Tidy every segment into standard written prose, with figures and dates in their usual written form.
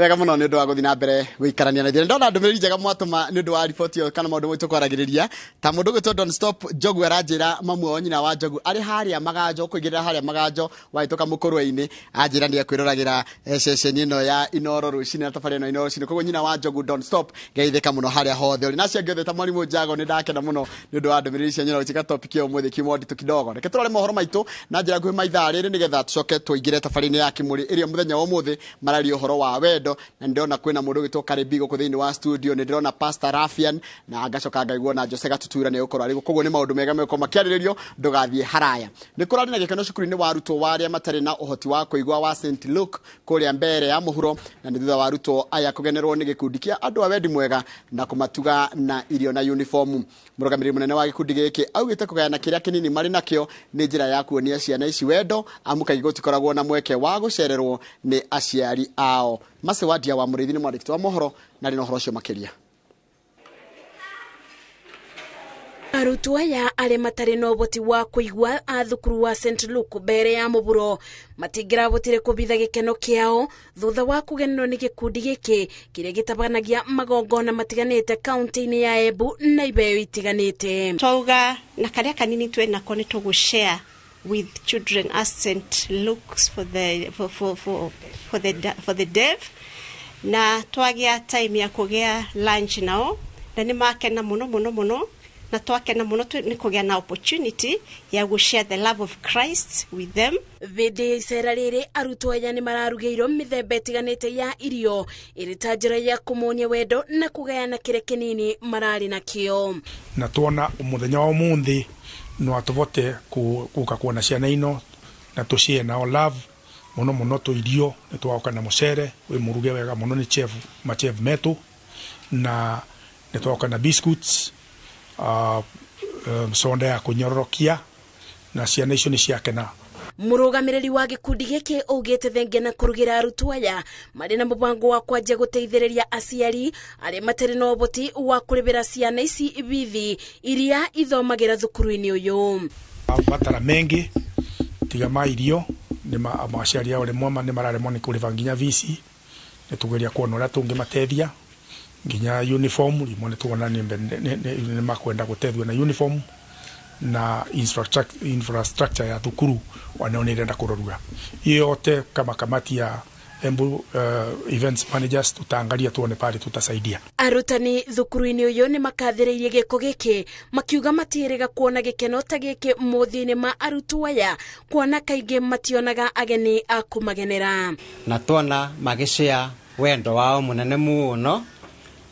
Wega muno ni undu wa guthi na mbere guikarania na ithuĩ. Ndona ndũmĩrĩri njega mwatũma nĩ ũndũ wa riboti ĩyo kana maũndũ maitũ kwaragĩrĩria ta mũndũ ũgwĩtwo Don't Stop Njogu aranjĩra mamu wao nyina wa Njogu arĩ harĩa Maganjo kũingĩrĩra harĩa Maganjo wahĩtũka mũkũrwe-inĩ anjĩra nĩ ekwĩroragĩra ceceni ĩno ya Inoro rũcinĩ na tabarĩra ĩno ya Inoro rũcinĩ. Koguo nyina wa Njogu Don't Stop ngeithĩka mũno harĩa hothe ũrĩ na acio angĩ othe ta mwarimũ Njago nĩ ndakena mũno nĩ ũndũ wa ndũmĩrĩri cianyu na gũtuĩka topic ya ũmũthĩ kiuma nditũ kidogo. Reke tũrore mohoro maitũ na njĩra nguhĩ maithaa rĩrĩ nĩgetha tũcoke tũingĩre tabarĩra-inĩ ya Kĩmũrĩ ĩrĩa mũthenya wa ũmũthĩ mararia ũhoro wa wendo na nĩndĩrona kwĩna mũndũ ũgwĩtwo Karibi gũkũ thĩinĩ wa studio, nĩndĩrona Pastor Rafian na ngacoka ngaigua na Jose Gatutura nĩ egũkorwo arĩ gũkũ. Koguo nĩ maũndũ mega megũkorwo makĩarĩrĩrio, ndũgathiĩ haraya. Nĩ kũrarĩ na gĩkeno cukuru-inĩ wa arutwo wa arĩa matarĩ na ũhoti wa kũigua wa St Luke kũrĩa Mbere ya mũhuro, na nĩ thutha wa arutwo aya kũgenerwo nĩ gĩkundi kĩa andũ a wendi mwega na kũmatuga na irio na uniformu. Mũrũgamĩrĩri mũnene wa gĩkundi gĩkĩ augĩte kũgayana kĩrĩa kĩnini marĩ nakĩo nĩ njĩra ya kuonia ciana ici wendo, amu kaingĩ gũtikoragwo na mweke wa gũcererwo nĩ aciari ao. Mercy Wadia wa Mũrĩithi nĩ mwandĩki wa mohoro na arĩ na ũhoro ũcio makĩria. Arutwo aya arĩa matarĩ na ũhoti wa kũigua a thukuru wa St Luke mbere ya mũburo matingĩrahotire kũbitha gĩkeno kĩao thutha wa kũgenwo nĩ gĩkundi gĩkĩ kĩrĩa gĩtabanagia magongona matiganĩte kaunti-inĩ ya Embu na ibeo itiganĩte. Twauga na karĩa kanini twĩ nako nĩ tũgũ share with children as St Luke's for the deaf, na twagĩa time ya kũgĩa lunch nao na nĩ makena mũno mũno mũno, na twakena mũno nĩ kũgĩa na opportunity ya gũ share the love of Christ with them. Hĩndĩ ya icera rĩrĩ arutwo aya nĩ mararugĩirwo mĩthemba ĩtiganĩte ya irio ĩrĩ ta njĩra ya kũmonia wendo na kũgayana kĩrĩa kĩnini mararĩ nakĩo. Na tuona mũthenya wa ũmũthĩ no atũvote gũka kuona ciana ino na tũshare nao love mũno mũno tũ irio nĩ twaoka na mũcere wĩ mũruge wega mũno nĩ chef, machef metũ, na nĩ twaoka na biscuits, soda ya kũnyororokia, na ciana icio nĩ ciakena. Mũrũgamĩrĩri wa gĩkundi gĩkĩ augĩte thengia na kũrugĩra arutwo aya marĩ na mũbango wa kwanjia gũteithĩrĩria aciari arĩa matarĩ na ũhoti wa kũrĩhĩra ciana ici bithi iria ithomagĩra thukuru-inĩ ũyũ. Matara mengi tiga ma irio nĩ maciari ao rĩmwe nĩ mararemwo nĩ kũrĩba nginya vici, nĩ tũgeria kuona ũrĩa tũngĩmateithia nginya uniform rĩmwe nĩ tuona nĩ makwenda gũteithio na uniform na infrastructure ya thukuru wanao nĩ irenda kũrorua. Hiyo yote kama kamati ya Embu events managers tutaangalia tuone pale tutasaidia. Arutani thukuru-inĩ ũyũ nĩ makathĩrĩirie gĩko gĩkĩ makiuga matiĩrĩga kuona gĩkeno ta gĩkĩ mothiũ-inĩ ma arutwo aya kuona kaingĩ mationaga ageni a kũmagenera. Na tuona magĩshare wendo wao mũnene mũno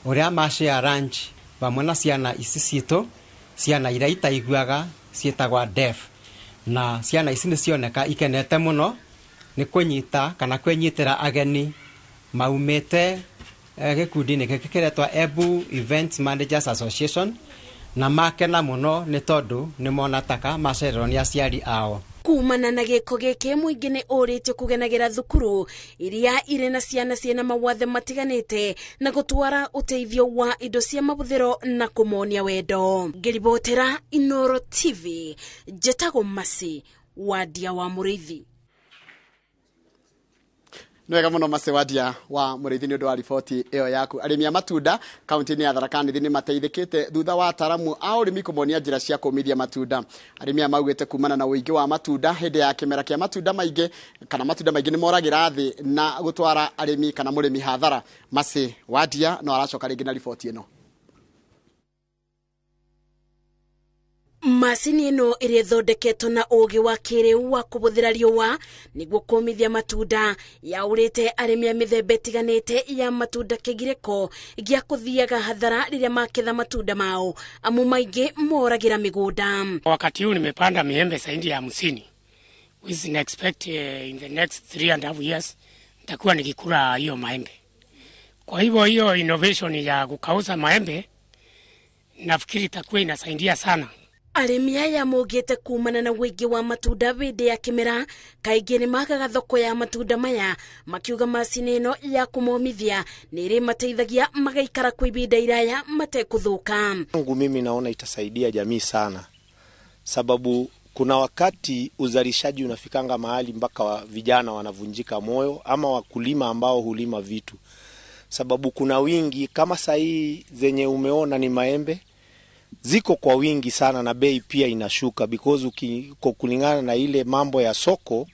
ũrĩa mashare lunch vamwe na ciana ici citũ, ciana iria itaiguaga ciĩtagwa deaf, na ciana ici nĩ cioneka ikenete mũno nĩ kũnyita kana kwĩnyitĩra ageni maumĩte gĩkundi-inĩ gĩkĩ kĩretwa Embu Events Managers Association, na makena mũno nĩ tondũ nĩ mona taka macererwo nĩ aciari ao. Kumana na gĩko gĩkĩ mũingĩ nĩ ũrĩtio kũgenagĩra thukuru iria irĩ na ciana ciĩna mawathe matiganĩte na gũtwara ũteithio wa indo cia mahũthĩro na kũmonia wendo. Ngĩribotera Inoro TV, njĩtagwo Mercy Wadia wa Mũrĩithi. Nĩ wega mũno Mercy Wadia wa Mũrĩithi nĩ ũndũ wa riboti ĩyo yaku. Arĩmi a matunda kaunti-inĩ ya Tharaka Nithi nĩ mateithĩkĩte thutha wa ataaramu a ũrĩmi kũmonia njĩra cia kũmithia matunda. Arĩmi aya maugĩte kumana na ũingĩ wa matunda hĩndĩ ya kĩmera kĩa matunda maingĩ kana matunda maingĩ nĩ moragĩra thĩ na gũtwara arĩmi kana mũrĩmi hathara. Mercy Wadia no aracoka rĩngĩ na riboti ĩno. Macini ĩno ĩrĩa ĩthondeketwo na ũũgĩ wa kĩrĩu wa kũhũthĩra riũa nĩguo kũmithia matunda yaũrĩte arĩmi a mĩthemba ĩtiganĩte ya matunda kĩgirĩko gĩa kũthiaga hathara rĩrĩa maketha matunda mao amu maingĩ moragĩra mĩgũnda. Wakati huu nimepanda miembe zaidi ya 50, which I expect in the next 3.5 years nitakuwa nikikula hiyo maembe. Kwa hivyo hiyo innovation ya kukauza maembe nafikiri itakuwa inasaidia sana. Arĩmi aya maugĩte kumana na ũingĩ wa matunda hĩndĩ ya kĩmera kaingĩ nĩ magaga thoko ya matunda maya makiuga macini ĩno ya kũmomithia nĩ ĩrĩmateithagia magaikara kwa ihinda iraya matekũthũka. Kwangu mimi naona itasaidia jamii sana, sababu kuna wakati uzalishaji unafikanga mahali mpaka vijana wanavunjika moyo ama wakulima ambao hulima vitu. Sababu kuna wingi kama sahii zenye umeona ni maembe ziko kwa wingi sana, na bei pia inashuka because kulingana na ile mambo ya soko,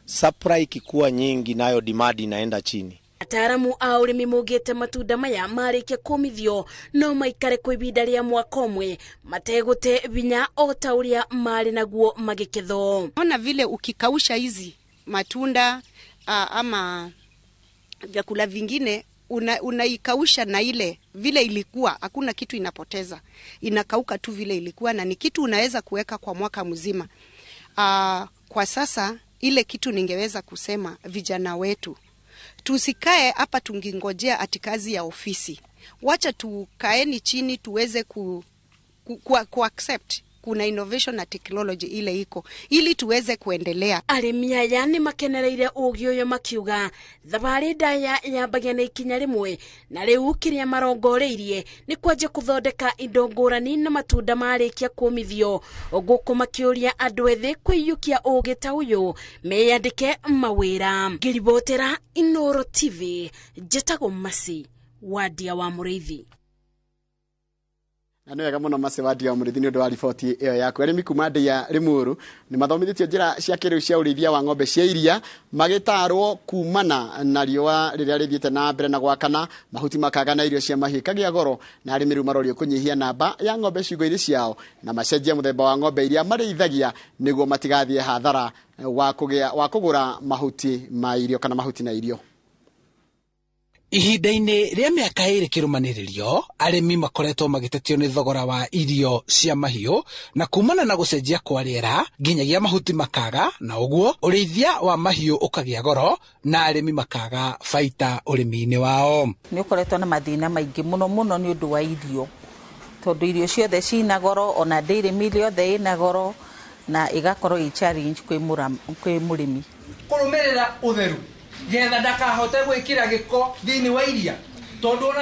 supply ikikuwa nyingi nayo demand inaenda chini. Ataaramu a ũrĩmi maugĩte matunda maya marĩkia kũmithio no maikare kwa ihinda rĩa mwaka ũmwe mategũte vinya o ta ũrĩa marĩ naguo magĩkethwo. Ona vile ukikausha hizi matunda ama vyakula vingine unaikausha na ile vile ilikuwa, hakuna kitu inapoteza, inakauka tu vile ilikuwa, na ni kitu unaweza kuweka kwa mwaka mzima. Kwa sasa ile kitu ningeweza kusema vijana wetu, tusikae hapa tungingojea ati kazi ya ofisi. Wacha tukaeni chini tuweze ku accept kuna innovation na technology ile iko ili tuweze kuendelea. Arĩmi aya nĩ makenereire ũgĩ ũyũ makiuga thabarĩ ndaya yambagia na ikinya rĩmwe, na rĩu kĩrĩa marongoreirie nĩ kwanjia kũthondeka indo ngũrani na matunda marĩkia kũmithio, gũkũ makĩũria andũ ethĩ kwĩiyũkia ũgĩ ta ũyũ meyandĩke mawĩra. Ngĩribotera Inooro TV, njĩtagwo Mercy Wandia wa Mũrĩithi. Na nĩ wega mũno Mercy Wandia wa Mũrĩithi nĩ ũndũ wa riboti ĩyo yaku. Arĩmi kuma Ndeia Limuru nĩ mathomithĩtio njĩra cia kĩrĩu cia ũrĩithia wa ng'ombe cia iria, magĩtarwo kumana na riũa rĩrĩa rĩthiĩte na mbere na gwakana, mahuti makaga na irio cia mahiũ ikagĩa goro, na arĩmi rĩu marorio kũnyihia namba ya ng'ombe ciugũ-inĩ ciao na macenjie mũthemba wa ng'ombe iria marĩithagia nĩguo matigathiĩ hathara wa kũgũra mahuti ma irio kana mahuti na irio. Ihinda-inĩ rĩa mĩaka 2 kĩrũmanĩrĩrio, arĩmi makoretwo magĩtetio nĩ thogora wa irio cia mahiũ na kumana na gũcenjia kwa rĩera nginyagia mahuti makaga, na ũguo ũrĩithia wa mahiũ ũkagĩa goro na arĩmi makaga baita ũrĩmi-inĩ wao. Nĩ ũkoretwo na mathĩna maingĩ mũno mũno nĩ ũndũ wa irio, tondũ irio ciothe cina goro, ona dairy meal yothe ĩna goro, na ĩgakorwo ĩ challenge kwĩ mũrĩmi. Kũrũmĩrĩra ũtheru getha ndakahote gwĩkĩra gĩko thĩinĩ wa iria.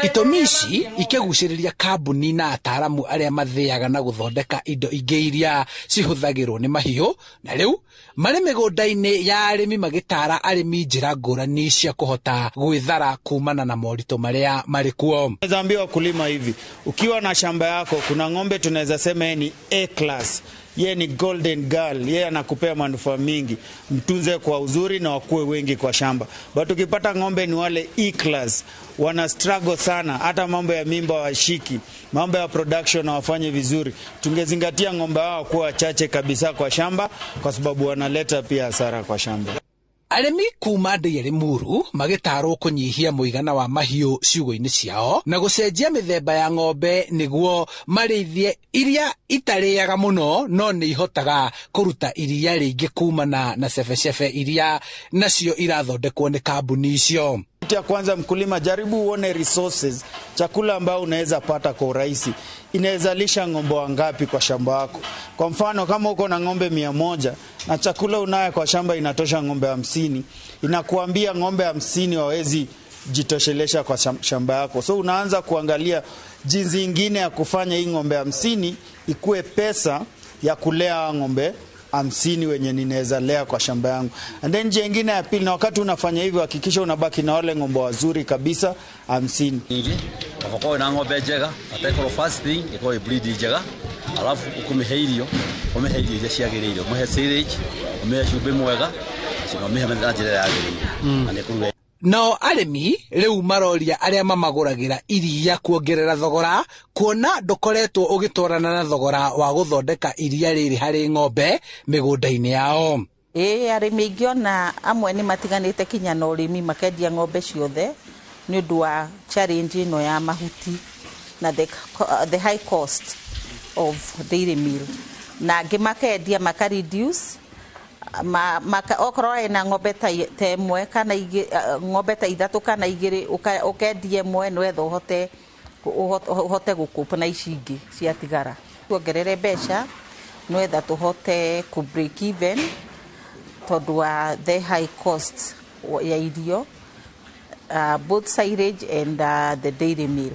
Itũmi ici ikĩgucĩrĩria kambuni na ataaramu arĩa mathĩaga na gũthondeka indo ingĩ iria cihũthagĩrwo nĩ mahiũ, na rĩu marĩ mĩgũnda-inĩ ya arĩmi magĩtara arĩmi njĩra ngũrani cia kũhota gwĩthara kumana na moritũ marĩa marĩ kuo. Naweza ambia wakulima hivi, ukiwa na shamba yako kuna ng'ombe tunaweza sema ni A class, ye ni golden girl, ye anakupea manufaa mingi, mtunze kwa uzuri na wakue wengi kwa shamba. But ukipata ng'ombe ni wale E class, wana struggle sana, hata mambo ya mimba washiki, mambo ya production hawafanye vizuri. Tungezingatia ng'ombe hao kuwa wachache kabisa kwa shamba, kwa sababu wanaleta pia hasara kwa shamba. Arĩmi kuma Ndeia Limuru magĩtarwo kũnyihia mũigana wa mahiũ ciugũ-inĩ ciao na gũcenjia mĩthemba ya ng'ombe nĩguo marĩithie iria itarĩaga mũno no nĩ ihotaga kũruta iria rĩingĩ kumana na cebecebe iria nacio irathondekwo nĩ kambuni icio. Ya kwanza, mkulima, jaribu uone resources, chakula ambao unaweza pata kwa urahisi, inaweza lisha ng'ombe wangapi kwa shamba yako. Kwa mfano kama uko na ng'ombe 100 na chakula unayo kwa shamba inatosha ng'ombe 50, inakuambia ng'ombe 50 hawezi jitoshelesha kwa shamba yako. So unaanza kuangalia jinsi ingine ya kufanya hii ng'ombe 50 ikue pesa ya kulea ng'ombe 50 wenye ninaweza lea kwa shamba yangu. And then njia nyingine ya pili, na wakati unafanya hivyo hakikisha unabaki na wale ng'ombe wazuri kabisa 50. Ingi kwa na ng'ombe njega, atakoro first thing iko breed njega, alafu ukumihe irio, umihe irio iria ciagĩrĩire, umuhe silage, umuhe cumbĩ mwega, na umuhe na njĩra yagĩrĩire. Na nĩ kũruga. Nao arĩmi rĩu maroria arĩa mamagũragĩra iria kuongerera thogora, kuona ndũkoretwo ũgĩtwarana na thogora wa gũthondeka iria rĩrĩ harĩ ng'ombe mĩgũnda-inĩ yao. Ĩĩ, arĩmi aingĩ ona amwe nĩ matiganĩte kinya na ũrĩmi, makendia ng'ombe ciothe nĩ ũndũ wa challenge ĩno ya mahuti na the high cost of dairy meal, na angĩ makendia maka reduce okorwo ena ng'ombe ta ĩmwe kana ng'ombe ta 3 kana 2, ũkendia ĩmwe nĩgetha ũhote gũkũpa na ici ingĩ ciatigara. Tuongerere mbeca nĩgetha tũhote kũ break even tondũ wa the high cost ya irio, both silage and the dairy meal.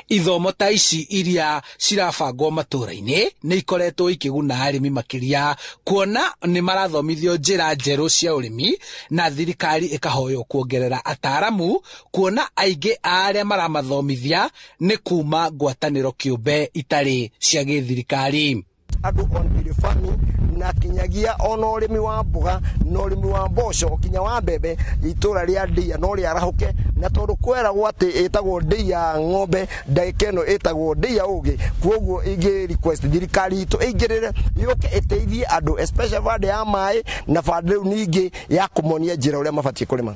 Ithomo ta ici iria cirabangwo matũra-inĩ nĩ ikoretwo ikĩguna arĩmi makĩria kuona nĩ marathomithio njĩra njerũ cia ũrĩmi na thirikari ĩkahoywo kuongerera ataaramu kuona aingĩ a arĩa maramathomithia nĩ kuma ngwatanĩro kĩũmbe itarĩ cia gĩthirikari. Andũ on dairy farming na kinyagia ona ũrĩmi wa mboga na ũrĩmi wa mboco kinya wa mbembe, itũra rĩa Ndeia no rĩarahũke, na tondũ kweragwo atĩ ĩtagwo Ndeia ng'ombe, ndagĩka ĩno ĩtagwo Ndeia ũgĩ. Koguo ingĩ request thirikari itũ ĩingĩrĩre, yũke ĩteithie andũ, especially bande ya maĩ na bande rĩu ningĩ ya kũmonia njĩra ũrĩa mabatiĩ kũrĩma.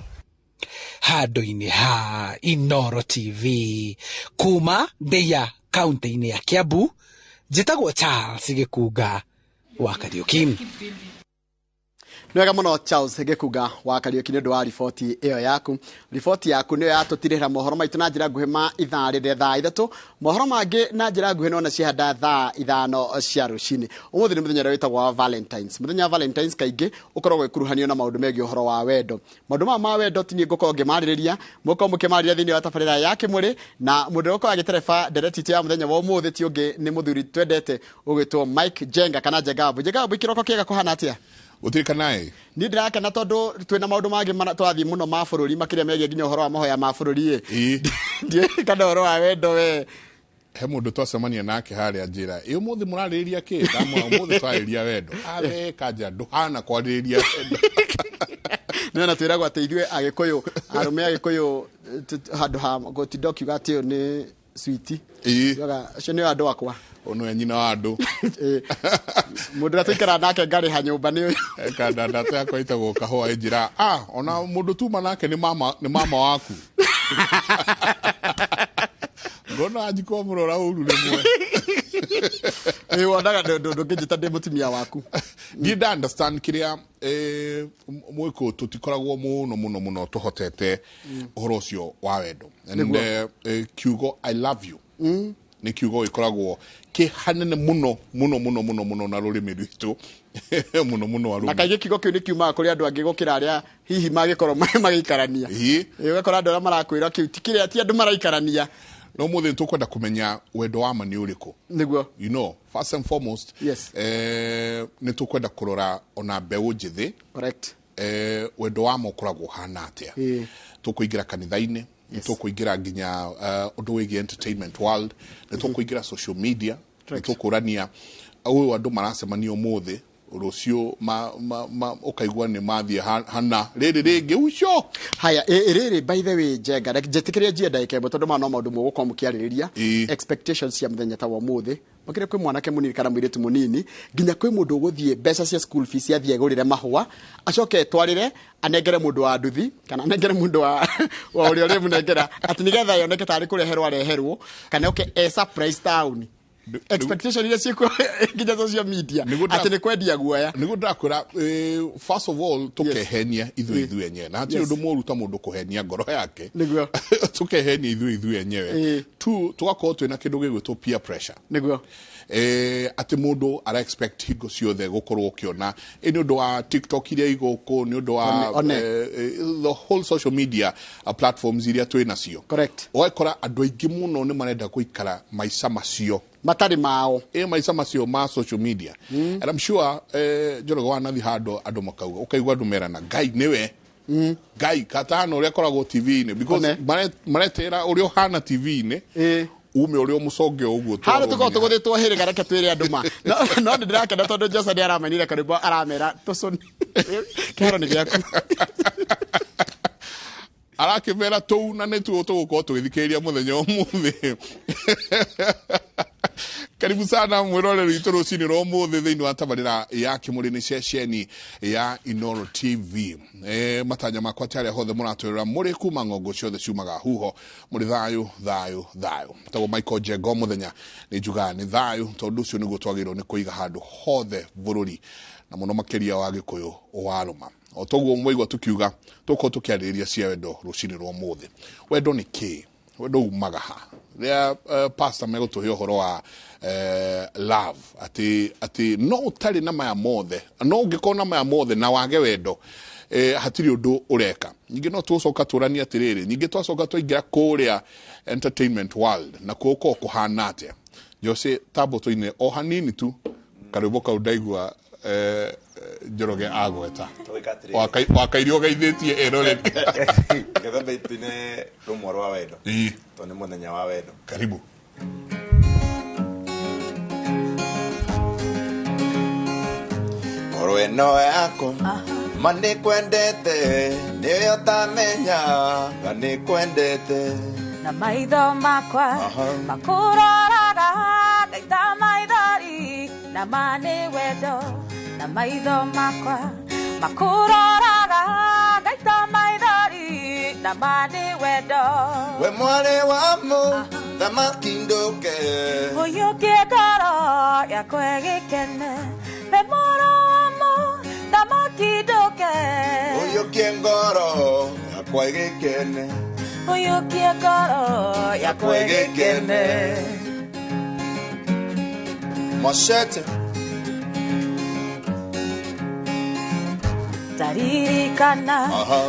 Handũ-inĩ ha Inooro TV kuma Ndeia kaunti-inĩ ya Kiambu, njĩtagwo Charles Gĩkunga wa Kariũki. Nĩ wega mũno Charles Gĩkunga wa Kariũki nĩ ũndũ wa riboti ĩyo yaku. Riboti yaku nĩyo yatũtirĩra mohoro maitũ na njĩra nguhĩ ma ithaa rĩrĩa thaa 3, mohoro mangĩ na njĩra nguhĩ nona ciahanda thaa 5 cia rũcinĩ. Ũmũthĩ nĩ mũthenya ũrĩa wĩtagwo wa Valentines. Mũthenya wa Valentines kaingĩ ũkoragwo ũgĩkuruhanio na maũndũ megiĩ ũhoro wa wendo. Maũndũ maya ma wendo ti niĩ ngũkorwo ngĩmarĩrĩria, mũkorwo mũkĩmarĩria thĩinĩ wa tabarĩra ya Kĩmũrĩ, na mũndũ ũrĩa ũkoragwo agĩtereba ndereti itũ ya mũthenya wa ũmũthĩ ti ũngĩ nĩ mũthuri twendete ũgwĩtwo Mike Njenga kana Njenga Wambui. Njenga Wambui, kĩroko kĩega kũhana atĩa? Gũtirĩ naĩ. Niĩ ndĩrakena tondũ twĩna maũndũ mangĩ twathiĩ mũno ma bũrũri makĩria megiĩ nginya ũhoro wa mahoya ma bũrũri ĩ. Ndiũĩ kana ũhoro wa wendo we. He mũndũ twacemania nake harĩa njĩra, ĩ ũmũthĩ mũrarĩrĩria kĩ? Ndamwĩra ũmũthĩ twarĩrĩria wendo. Awe kanja ndũhana kwarĩrĩria wendo. Nĩwona twĩragwo atĩ ithuĩ Agĩkũyũ, arũme Agĩkũyũ handũ ha gũtinda ũkiuga atĩ ũyũ nĩ switi. Ugaga acio nĩo andũ akwa. Ũyũ nĩwe nyina wa andũ. Mũndũ ũrĩa tũikaraga nake ngarĩha nyũmba nĩ ũyũ. Kanda ndata yakwa ĩtagwo Kahũa ĩnjĩra, ona mũndũ tuma nake nĩ mama, nĩ mama waku. Ngona anji kwa mũrora ũru rĩmwe. Ĩ, wonaga ndũngĩnjĩta ndĩ mũtumia waku. Ndiĩ nda understand kĩrĩa, mwĩkũ tũtikoragwo mũno mũno mũno tũhotete ũhoro ũcio wa wendo. And, kiugo I love you. Nĩ kiugo gĩkoragwo kĩ hanene mũno mũno mũno mũno mũno na rũrĩmĩ rwitũ. Mũno mũno arũme. Na kaingĩ kiugo kĩu nĩ kiumaga kũrĩ andũ angĩ gũkĩra arĩa hihi mangĩkorwo magĩikarania. Ũgakora andũ arĩa marakwĩra kĩu ti kĩrĩa, ti andũ maraikarania. No mũthĩ tũkwenda kũmenya wendo wa ma nĩ ũrĩkũ. Nĩguo. You know, first and foremost, nĩ tũkwenda kũrora ona mbeũ njĩthĩ. Wendo wa ma ũkoragwo ũhana atĩa. Tũkũingĩra kanitha-inĩ, nĩ tũkũingĩra nginya ũndũ wĩgiĩ entertainment world, nĩ tũkũingĩra social media, nĩ tũkũrania ũyũ andũ maracemania ũmũthĩ, rũciũ ũkaigua nĩ mathiĩ hana rĩrĩ rĩngĩ ucio. Haya, rĩrĩ by the way Njenga, reke njĩtĩkĩrie njie ndagĩka ĩmwe tondũ maya no maũndũ mũgũkorwo mũkĩarĩrĩria. Expectations cia mũthenya ta wa ũmũthĩ makĩria kwĩ mwanake mũnini kana mũirĩtu mũnini, nginya kwĩ mũndũ ũgũthiĩ mbeca cia school fees athiĩ agũrĩre mahũa, acoke etwarĩre anengere mũndũ wa nduthi kana anengere mũndũ wa ũrĩa ũrĩmũnengera atĩ nĩgetha yoneke tarĩ kũreherwo areherwo, kana oke e surprise town. Expectation iria ciĩkuo nginya social media atĩ nĩ kwendia guoya. Nĩguo ndakwĩra, first of all tũkehenia ithuĩ ithuĩ enyewe, na hatirĩ ũndũ mũũru ta mũndũ kũhenia ngoro yake. Tũkehenia ithuĩ ithuĩ enyewe. Two, tũgakorwo twĩna kĩndũ gĩgwĩtwo peer pressure. Atĩ mũndũ ara expect hingo ciothe gũkorwo ũkĩona nĩ ũndũ wa TikTok iria igũkũ, nĩ ũndũ wa the whole social media platforms iria twĩ nacio. Ũgakora andũ aingĩ mũno nĩ marenda gũikara maica macio matarĩ mao. Maica macio ma social media. And I'm sure Njoroge wanathi handũ andũ makauga, ũkaigua andũ merana Ngai nĩwe. Ngai katano ũrĩa akoragwo TV-inĩ, because maretera ũrĩa ũhana TV-inĩ, ume ũrĩa ũmũconge ũguo. Harĩa tũkoragwo tũgũthĩtwo hĩrĩga, reke twĩre andũ ma. No nĩ ndĩrakena tondũ Josa nĩ aramainire karwĩmbo aramera tũcũni. Kĩharo nĩ gĩaku. Arakĩmera tũu na nĩtuo tũgũkorwo tũgĩthikĩrĩria mũthenya ũmũthĩ. Karibu sana mwĩroreri witũ rũcinĩ rwa ũmũthĩ thĩinĩ wa tabarĩra ya Kĩmũrĩ nĩ ceceni ya Inooro TV. Matanya makwa ti arĩa hothe mũratwĩrora mũrĩ kuma ng'ongo ciothe ciumaga huho, mũrĩ thayũ thayũ thayũ. Tagwo Michael Njenga o mũthenya nĩ njugaga nĩ thayũ, tondũ ũcio nĩguo twagĩrĩirwo nĩ kũiga handũ hothe bũrũri, na mũno makĩria wa Gĩkũyũ warũma. O toguo mwaigua tũkiuga, tũkorwo tũkĩarĩrĩria cia wendo rũcinĩ rwa ũmũthĩ. Wendo nĩ kĩ? Wendo umaga ha? Rĩrĩa pastor megũtũhe ũhoro wa love, atĩ no ũtarĩ na maya mothe, no ũngĩkorwo na maya mothe na wage wendo, Hatirĩ ũndũ ũreka. Ningĩ no tũgũcoka tũranie atĩrĩrĩ, ningĩ twacoka twaingĩra kũrĩa entertainment world na kuo gũkoragwo kũhana atĩa. Jose tambo tũine o hanini tu karwĩmbo kau ndaigua Njoroge agweta wakairio ũgeithĩtie eroreri. Getha tũine rũmwe rwa wendo tondũ nĩ mũthenya wa wendo. Karibu. Ngoro ĩno yakwa ma nĩkwendete, nĩyo ũtamenya nga nĩkwendete. Na maitho makwa makũroraga ngaita maithori na ma nĩ wendo. Na maitho makwa makũroraga ngaita maithori na ma nĩ wendo. We mwarĩ wa mũthamaki ndũke, ũiyũkie ngoro yakwa ĩgĩkene. We mwarĩ wa mũthamaki ndũke, ũiyũkie ngoro yakwa ĩgĩkene. Ũiyũkie ngoro yakwa ĩgĩkene. Machete. Taririkana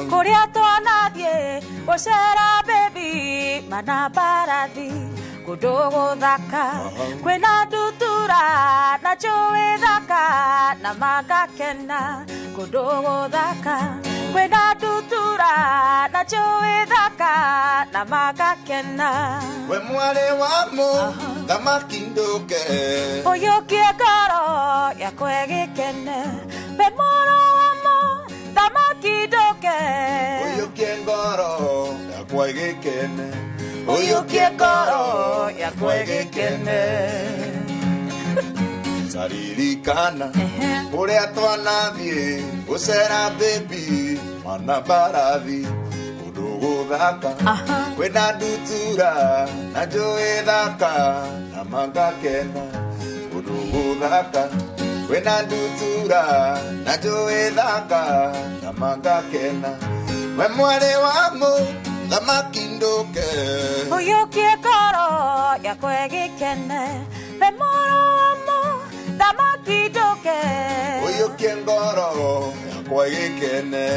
kũrĩa twanathiĩ gũcera baby mana mbarathi kũndũ gũthaka kwĩna ndutura na njũĩ thaka na magakena. Kũndũ gũthaka kwĩna ndutura na njũĩ thaka na magakena. We mwarĩ wa mũthamaki ndũke, ũiyũkie ngoro yakwa ĩgĩkene. We mwarĩ wa mũthamaki ndũke, ũiyũkie ngoro yakwa ĩgĩkene. Ũiyũkie ngoro yakwa ĩgĩkene. Taririkana kũrĩa twanathiĩ gũcera baby mana mbarathi kũndũ gũthaka kwĩna ndutura na njũĩ thaka na magakena. Kũndũ gũthaka kwĩna ndutura na njũĩ thaka na magakena. We mwarĩ wa mũthamaki ndũke, ũiyũkie ngoro yakwa ĩgĩkene. We mwarĩ wa mũthamaki ndũke, ũiyũkie ngoro yakwa ĩgĩkene.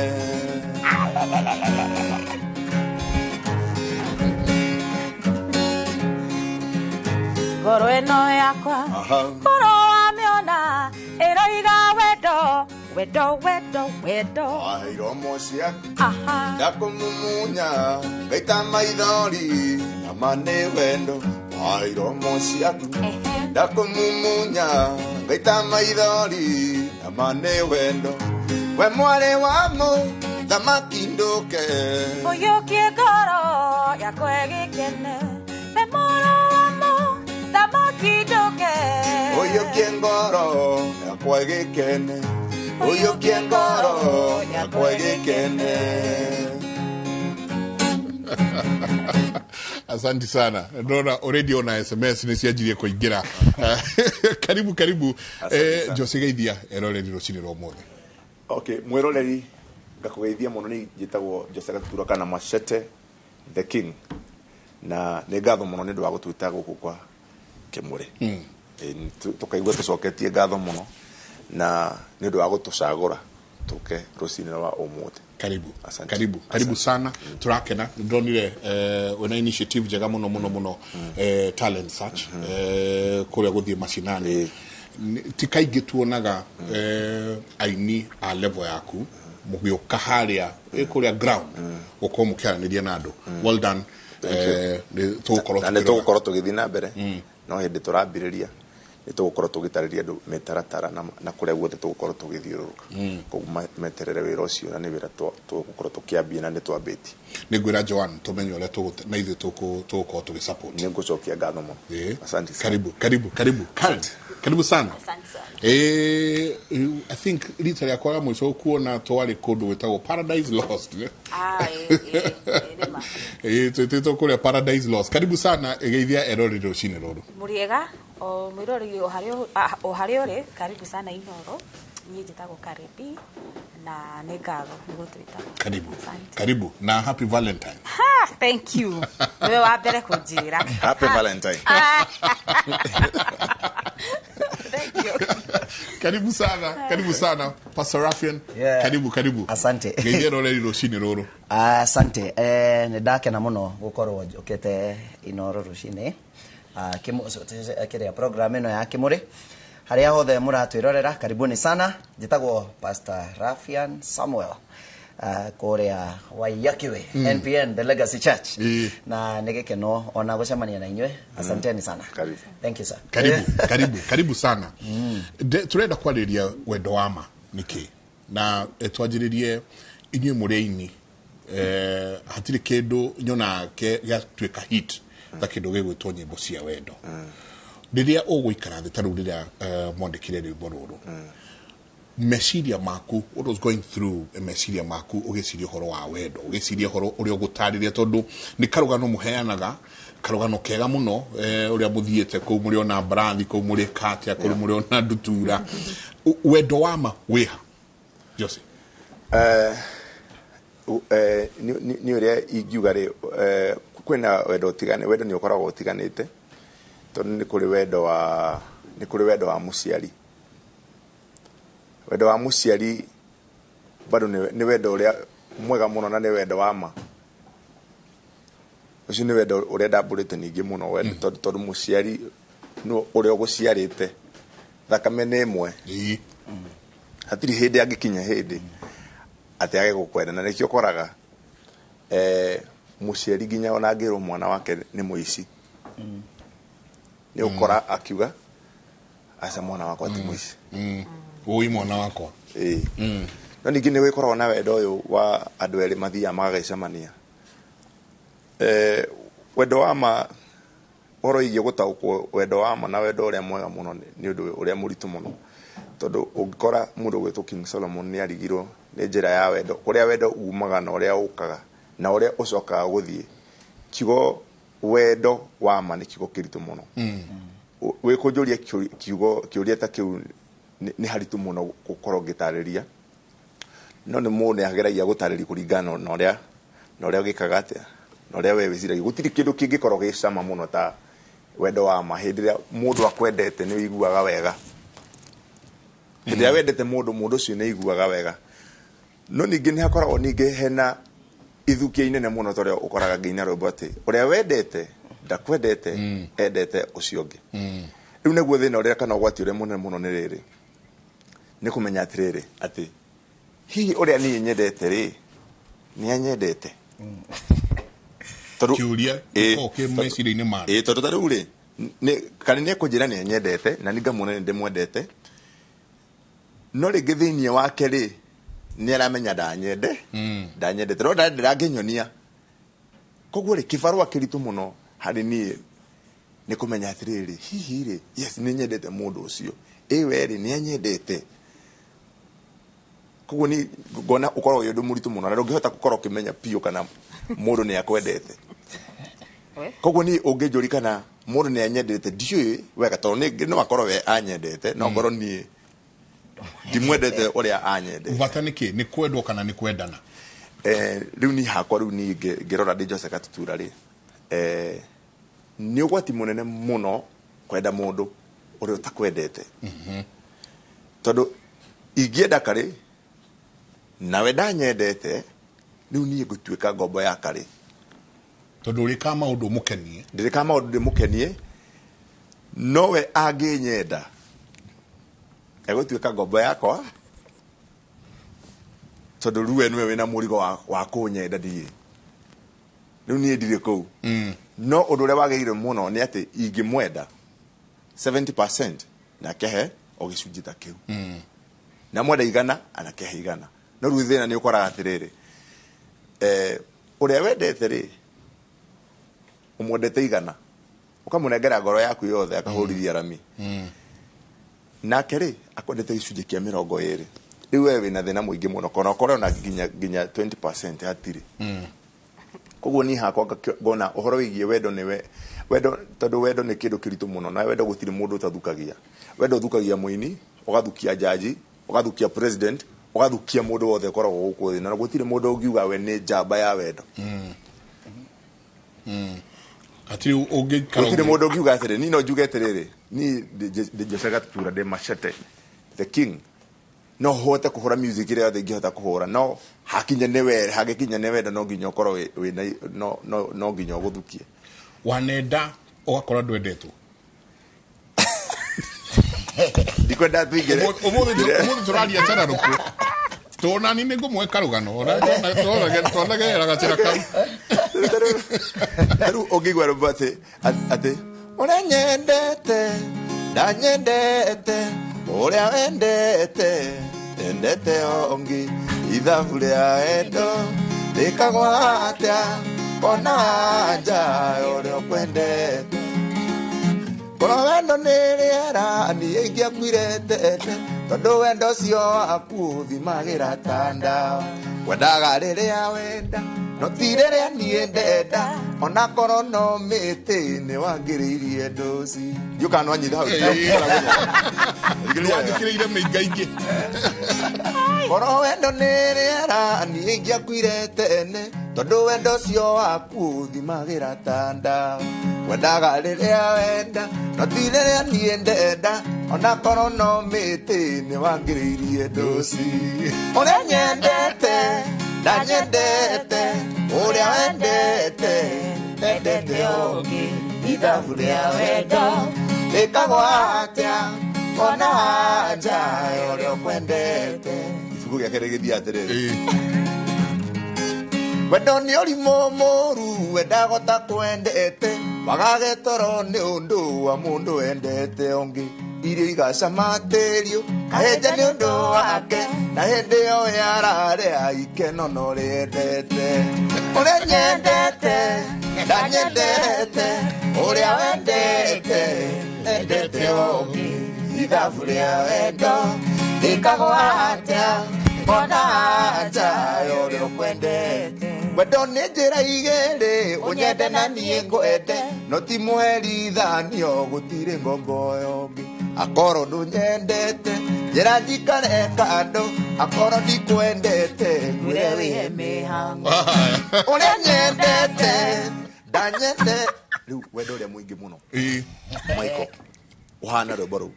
Ngoro ĩno yakwa ngoro wamĩona ĩroiga wendo wendo wendo wendo. Iromo ciaku ndakũmumunya ngaita maithori na ma nĩ wendo. Iromo ciaku ndakũmumunya ngaita maithori na ma nĩ wendo. We mwarĩ wa mũthamaki ndũke, ũiyũkie ngoro yakwa ĩgĩkene. We mwarĩ wa mũthamaki ndũke, ũiyũkie ngoro yakwa ĩgĩkene. Ũiyũkie ngoro yakwa ĩgĩkene. Asante sana. Ndona already ona SMS nĩ cianjirie kũingĩra. Karibu karibu. Jose geithia eroreri rũcinĩ rwa ũmũthĩ. Okay, mwĩroreri ngakũgeithia mũno. Nĩ njĩtagwo Jose Gatutura kana Machete the King, na nĩ ngatho mũno nĩ ũndũ wa gũtwĩta gũkũ kwa Kĩmũrĩ. Tũkaigua tũcoketie ngatho mũno na nĩ ũndũ wa gũtũcagũra tũke rũcinĩ rwa ũmũthĩ. Karibu. Asante. Karibu. Karibu sana. Turakena ndonire wena initiative njega mũno mũno mũno, talent search kũrĩa gũthiĩ macinani. Ti kaingĩ tuonaga aini a level yaku mũgĩũka harĩa kũrĩa ground gũkorwo mũkĩaranĩria na andũ. Well done. Nĩ tũgũkorwo tũgĩthiĩ na mbere, no hĩndĩ tũrambĩrĩria nĩ tũgũkorwo tũgĩtarĩria andũ mĩtaratara na kũrĩa guothe tũgũkorwo tũgĩthiũrũrũka. Koguo meterere wĩra ũcio, na nĩ wĩra tũgũkorwo tũkĩambia na nĩ twambĩtie. Nĩ ngwĩra Joan tũmenye ũrĩa na ithuĩ tũgũkorwo tũgĩ support. Nĩ ngũcokia ngatho mũno. Asante sana. Karibu karibu karibu. Karen, karibu sana. Asante sana. I think rita rĩakwa rĩa mũico kuona twarĩ kũndũ gwĩtagwo Paradise Lost. Twĩtĩtwo kũrĩa Paradise Lost. Karibu sana, ĩgeithia eroreri rũcinĩ rũrũ. Mũrĩega o mwĩroreri o harĩa ũrĩ, karibu sana Inoro. Niĩ njĩtagwo Karibi na nĩ ngatho nĩ gũtwĩta. Karibu. Karibu na happy Valentine. Ha, thank you. Niwe wa mbere kũnjĩra. Happy Valentine. Thank you. Karibu sana, karibu sana Pastor Rafian. Yeah. Karibu, karibu. Asante. Ngeithia roreri rũcinĩ rũrũ. Asante. Nĩ ndakena mũno gũkorwo njũkĩte Inoro rũcinĩ kĩrĩa program ĩno ya Kĩmũrĩ harĩa hothe mũratwĩrorera, karibuni sana. Njĩtagwo Pastor Rafian Samuel kũrĩa Waiyakiwe NPN The Legacy Church, na nĩ gĩkeno ona gũcemania na inyuĩ. Asanteni sana. Karibu. Thank you, sir. Karibu, karibu, karibu sana. Turenda kwarĩria wendo wa ma nĩkĩ, na twanjĩrĩrie inyuĩ mũrĩ aini. Hatirĩ kĩndũ nyonaga gĩatuĩka hit ta kĩndũ gĩgwĩtwo nyĩmbo cia wendo. Rĩrĩa ũgũikara thĩ ta rĩu rĩrĩa mwandĩkire rwĩmbo rũrũ, meciria maku, what was going through meciria maku ũgĩciria ũhoro wa wendo, ũgĩciria ũhoro ũrĩa ũgũtarĩria, tondũ nĩ karũgano mũheanaga, karũgano kega mũno, ũrĩa mũthiĩte kũu, mũrĩ ona mbarathi kũu, mũrĩ katia kũu, mũrĩ ona ndutura. Wendo wa ma wĩha, Jose? Nĩ ũrĩa ingiuga rĩ, kwĩna wendo ũtigane, wendo nĩ ũkoragwo ũtiganĩte, tondũ nĩ kũrĩ wendo wa mũciari. Wendo wa mũciari bado nĩ wendo ũrĩa mwega mũno na nĩ wendo wa ma. Ũcio nĩ wendo ũrĩa ndambũrĩte ningĩ mũno, wendo tondũ mũciari nĩ ũrĩa ũgũciarĩte, thakame nĩ ĩmwe, hatirĩ hĩndĩ angĩkinya hĩndĩ atĩ age gũkwenda. Na nĩkĩo ũkoraga mũciari nginya ona angĩrwo mwana wake nĩ mũici, nĩ ũkora akiuga aca, mwana wakwa ti mũici. Ũi mwana wakwa. Ĩĩ. No ningĩ nĩ gũkoragwo na wendo ũyũ wa andũ erĩ mathiaga magagĩcemania. Wendo wa ma, ũhoro wĩgiĩ gũtaũkwo wendo wa ma na wendo ũrĩa mwega mũno nĩ ũndũ ũrĩa mũritũ mũno, tondũ ũngĩkora mũndũ ũgwĩtwo King Solomon nĩ arigirwo nĩ njĩra ya wendo, kũrĩa wendo umaga na ũrĩa ũkaga na ũrĩa ũcokaga gũthiĩ. Kiugo wendo wa ma nĩ kiugo kĩritũ mũno. Wĩkũnjũria kiugo kĩũria ta kĩu nĩ haritũ mũno gũkorwo ngĩtarĩria, no nĩ mũndũ nĩ ageragia gũtarĩria kũringana na ũrĩa gĩkaga atĩa na ũrĩa we wĩciragia. Gũtirĩ kĩndũ kĩngĩkorwo gĩ cama mũno ta wendo wa ma. Hĩndĩ ĩrĩa mũndũ akwendete nĩ ũiguaga wega, hĩndĩ ĩrĩa wendete mũndũ, mũndũ ũcio nĩ aiguaga wega. No ningĩ nĩ hakoragwo ningĩ hena ithukia inene mũno, ta ũrĩa ũkoraga nginya rwĩmbo atĩ ũrĩa wendete ndakwendete, endete ũcio ũngĩ. Rĩu nĩguo thĩna ũrĩa kana ũgwati ũrĩa mũnene mũno nĩ rĩrĩ, nĩ kũmenya atĩrĩrĩ atĩ hihi ũrĩa niĩ nyendete rĩ, nĩ anyendete? Tondũ Kĩũria gĩkoragwo kĩ meciria-inĩ ma Ĩĩ, tondũ ta rĩu rĩ, kana nĩ ekũnjĩra nĩ anyendete na nĩ ngamuona nĩ ndĩmwendete, no rĩngĩ thĩinĩ wake rĩ, nĩ aramenya ndanyendete, no ndangĩnyonia. Koguo rĩ, kĩbarũa kĩritũ mũno harĩ niĩ nĩ kũmenya atĩrĩrĩ, hihi rĩ, yes, nĩ nyendete mũndũ ũcio, ĩ we rĩ, nĩ anyendete? Koguo ni ngona ũkoragwo wĩ ũndũ mũritũ mũno na ndũngĩhota gũkorwo ũkĩmenya biũ kana mũndũ nĩ akwendete. Koguo ni ũngĩnjũri kana mũndũ nĩ anyendete, ndiũĩ wega, tondũ no akorwo we anyendete, no ngorwo niĩ ndimwendete ũrĩa anyendete. Bata nĩ kĩ? Nĩ kwendwo kana nĩ kwendana? Rĩu niĩ hakwa, rĩu niĩ ngĩrora ndĩ Jose Gatutura rĩ, nĩ ũgwati mũnene mũno kwenda mũndũ ũrĩa ũtakwendete, tondũ ingĩenda karĩ nawe ndanyendete, rĩu niĩ ngũtuĩka ngombo ya karĩ. Tondũ ũrĩkaga maũndũ ũmũkenie. Ndĩrĩkaga maũndũ ndĩmũkenie, nowe angĩnyenda egũtuĩka ngombo yakwa, tondũ rĩu we nĩwe wĩna mũrigo wa kũnyenda ndiĩ. Rĩu niĩ ndirĩ kũu. No ũndũ ũrĩa wagĩrĩire mũno nĩ atĩ ingĩmwenda 70% nake he o gĩcunjĩ ta kĩu, na mwenda 100 anakehe 100. No rĩu thĩna nĩ ũkoraga atĩrĩrĩ, ũrĩa wendete rĩ, ũmwendete 100, ũkamũnengera ngoro yaku yothe akahũrithia rami, nake rĩ akwendete gĩcunjĩ kĩa 20. Rĩu we wĩna thĩna mũingĩ mũno, kana ũkorwo na nginya 20% hatirĩ. Koguo niĩ hakwa ngona ũhoro wĩgiĩ wendo nĩwe wendo, tondũ wendo nĩ kĩndũ kĩritũ mũno, na wendo gũtirĩ mũndũ ũtathukagia. Wendo ũthukagia mũini, ũgathukia jaji, ũgathukia president, ũgathukia mũndũ wothe ũkoragwo gũkũ thĩ, na gũtirĩ mũndũ ũngiuga we nĩ njamba ya wendo. Hatirĩ ũngĩikara Gũtirĩ mũndũ ũngiuga atĩrĩ, niĩ no njuge atĩrĩrĩ, niĩ ndĩ Jose Gatutura, ndĩ Machete, The King, no hote kuhura music ĩrĩa yothe ingĩhota kũhũra, no hakinya nĩ we hagĩkinya nĩ wendo, no nginya ũkorwo wĩna no nginya ũgũthukie. Wanenda ũgakora ndwendetwo. Ndikwenda tuingĩre. Ũmũthĩ tũraria cararũkũ tuonani nĩ ngũmwe karũgano twanagerera gacĩra kau. Rĩu ũngĩigua rwĩmbo atĩ ũrĩa nyendete ndanyendete ũrĩa wendete endete ũngĩ, ithabu rĩa wendo rĩkagwo atĩa ona anja ũrĩa ũkwendete, korwo wendo nĩ rĩera niĩ ingĩakuire tete, tondũ wendo ũcio waku ũthimagĩra ta ndawa, wendaga rĩrĩa wenda no ti rĩrĩa niĩ ndenda, ona korwo no mĩtĩ nĩ wangĩrĩirie ndũci. Ndiũ kana nwanyitha hau. Nĩwandĩkĩrĩire mĩingaingĩ. Korwo wendo nĩ rĩera niĩ ingĩakuire tene, tondũ wendo ũcio waku ũthimagĩra ta ndawa, wendaga rĩrĩa wenda no ti rĩrĩa niĩ ndenda, ona korwo no mĩtĩ nĩ wangĩrĩirie ndũci. Ũrĩa nyendete ndanyendete ũrĩa wendete endete ũngĩ, ithabu rĩa wendo rĩkagwo atĩa ona anja ũrĩa ũkwendete. Ibuku gĩake rĩgĩthiĩ atĩrĩrĩ, wendo nĩ ũrimũ mũru wendaga ũtakwendete, wagage toro nĩ ũndũ wa mũndũ wendete ũngĩ, irio igacama tĩriũ kahenja nĩ ũndũ wake, na hĩndĩ ĩyo yararĩa ikeno no rĩendete. Ũrĩa nyendete ndanyendete ũrĩa wendete endete ũngĩ, ithabu rĩa wendo rĩkagwo atĩa ona anja ũrĩa ũkwendete. Wendo nĩ njĩra igĩrĩ ũnyende na niĩ ngwende, no ti mũherithanio gũtirĩ ngombo ũngĩ, akorwo ndũnyendete njĩra njikare kando, akorwo ndikwendete ngwĩre wĩhe mĩhang'o. Ũrĩa nyendete ndanyende. Rĩu wendo ũrĩa mũingĩ mũno Michael ũhana rwĩmbo rũu,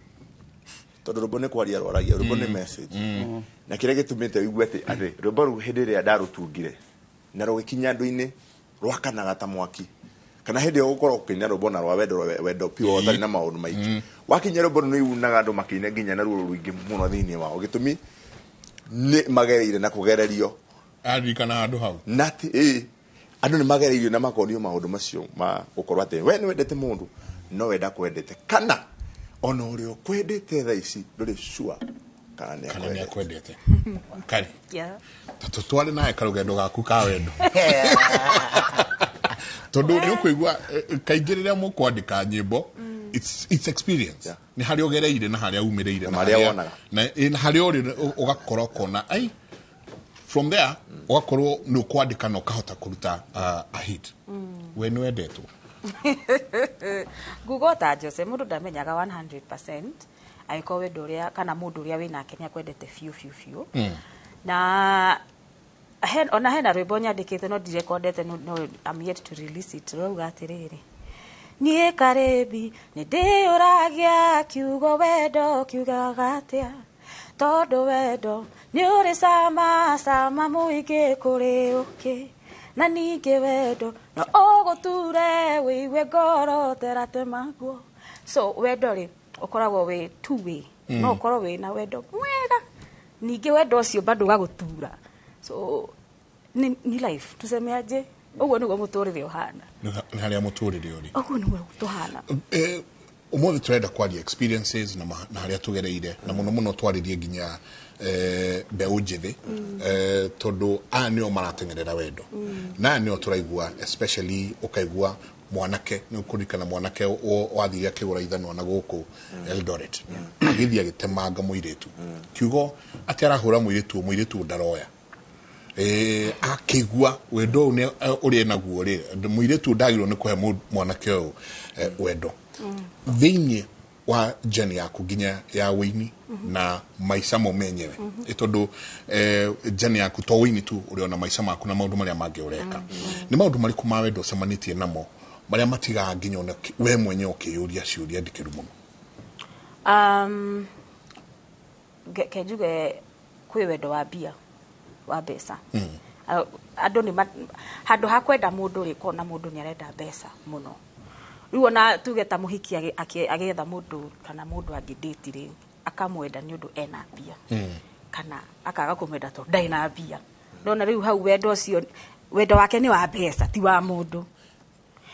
tondũ rwĩmbo nĩ kwaria rwaragia, rwĩmbo nĩ message, na kĩrĩa gĩtũmĩte ũigue atĩ rwĩmbo rũu hĩndĩ ĩrĩa ndarũtungire na rũgĩkinya andũ-inĩ rwakanaga ta mwaki, kana hĩndĩ ĩyo gũkorwo ũkĩina rwĩmbo na rwa wendo, wendo pure ũtarĩ na maũndũ maingĩ, wakinya rwĩmbo rũu nĩunaga andũ makĩina nginya na ruo rũingĩ mũno thĩinĩ wao, gĩtũmi nĩ magereire na kũgererio. Aririkana handũ hau na atĩ andũ nĩ magereirio na makonio maũndũ macio ma gũkorwo atĩ we nĩ wendete mũndũ no wenda kwendete, kana ona ũrĩa ũkwendete thaa ici ndũrĩ sure kana nĩ akwendete. Kari tũtware nawe karũgendo gaku ka wendo, tondũ nĩ ũkũigua kaingĩ rĩrĩa mũkwandĩka nyĩmbo it's experience, nĩ harĩa ũgereire na harĩa umĩrĩire na harĩa wonaga na harĩa ũrĩ, ũgakorwo ũkona ai from there ũgakorwo nĩ ũkwandĩka na ũkahota kũruta a hit. We nĩ wendetwo. Nguga ta Jose, mũndũ ndamenyaga 100% angĩkorwo wendo ũrĩa kana mũndũ ũrĩa wĩnake nĩ akwendete biũ biũ biũ. Na ona hena rwĩmbo nyandĩkĩte no ndirekondete, no I'm yet to release it. Rauga atĩrĩrĩ, niĩ Karibi nĩ ndĩũragia kiugo wendo kiugaga atĩa, tondũ wendo nĩ ũrĩ cama cama mũingĩ kũrĩ ũkĩ, na ningĩ wendo no ũgũture wĩigue ngoro teratemagwo. So wendo rĩ ũkoragwo wĩ two way, no ũkorwo wĩ na wendo mwega, ningĩ wendo ũcio bado ũgagũtura. So ni life tuseme aje, ũguo nĩguo mũtũrĩre ũhana, nĩ harĩa mũtũrĩre ũrĩ, ũguo nĩguo tũhana. Ũmũthĩ tũrenda kwaria experiences na harĩa tũgereire, na mũno mũno twarĩrie nginya mbeũ njĩthĩ, tondũ aya nĩo marateng'erera wendo, na aya nĩo tũraigua especially ũkaigua mwanake nĩ ũkũririkana mwanake wathire akĩgũra ithanwa na gũkũ Eldoret, agĩthiĩ agĩtemanga mũirĩtu, kiugo atĩ arahũra mũirĩtu ndaroya, akĩigua wendo ũyũ ũrĩa enaguo rĩ, mũirĩtu ndagĩrĩirwo nĩ kũhe mwanake ũyũ wendo. Thĩinĩ wa journey yaku nginya ya wĩini na maica mo menyewe, tondũ journey yaku to wĩini tu, ũrĩ ona maica maku na maũndũ marĩa mangĩ ũreka, nĩ maũndũ marĩkũ ma wendo ũcemanĩtie namo marĩa matigaga nginya ona we mwenyewe ũkĩyũria ciũria ndikĩru mũno? Ke njuge kwĩ wendo wa mbia, wa mbeca. Andũ nĩ handũ ha kwenda mũndũ rĩ, kona mũndũ nĩ arenda mbeca mũno. Rĩu ona tuge ta mũhiki agĩetha mũndũ kana mũndũ angĩdate rĩ, akamwenda nĩ ũndũ ena mbia, kana akaga kũmwenda tondũ ndarĩ na mbia. Nona rĩu hau wendo ũcio, wendo wake nĩ wa mbeca, ti wa mũndũ.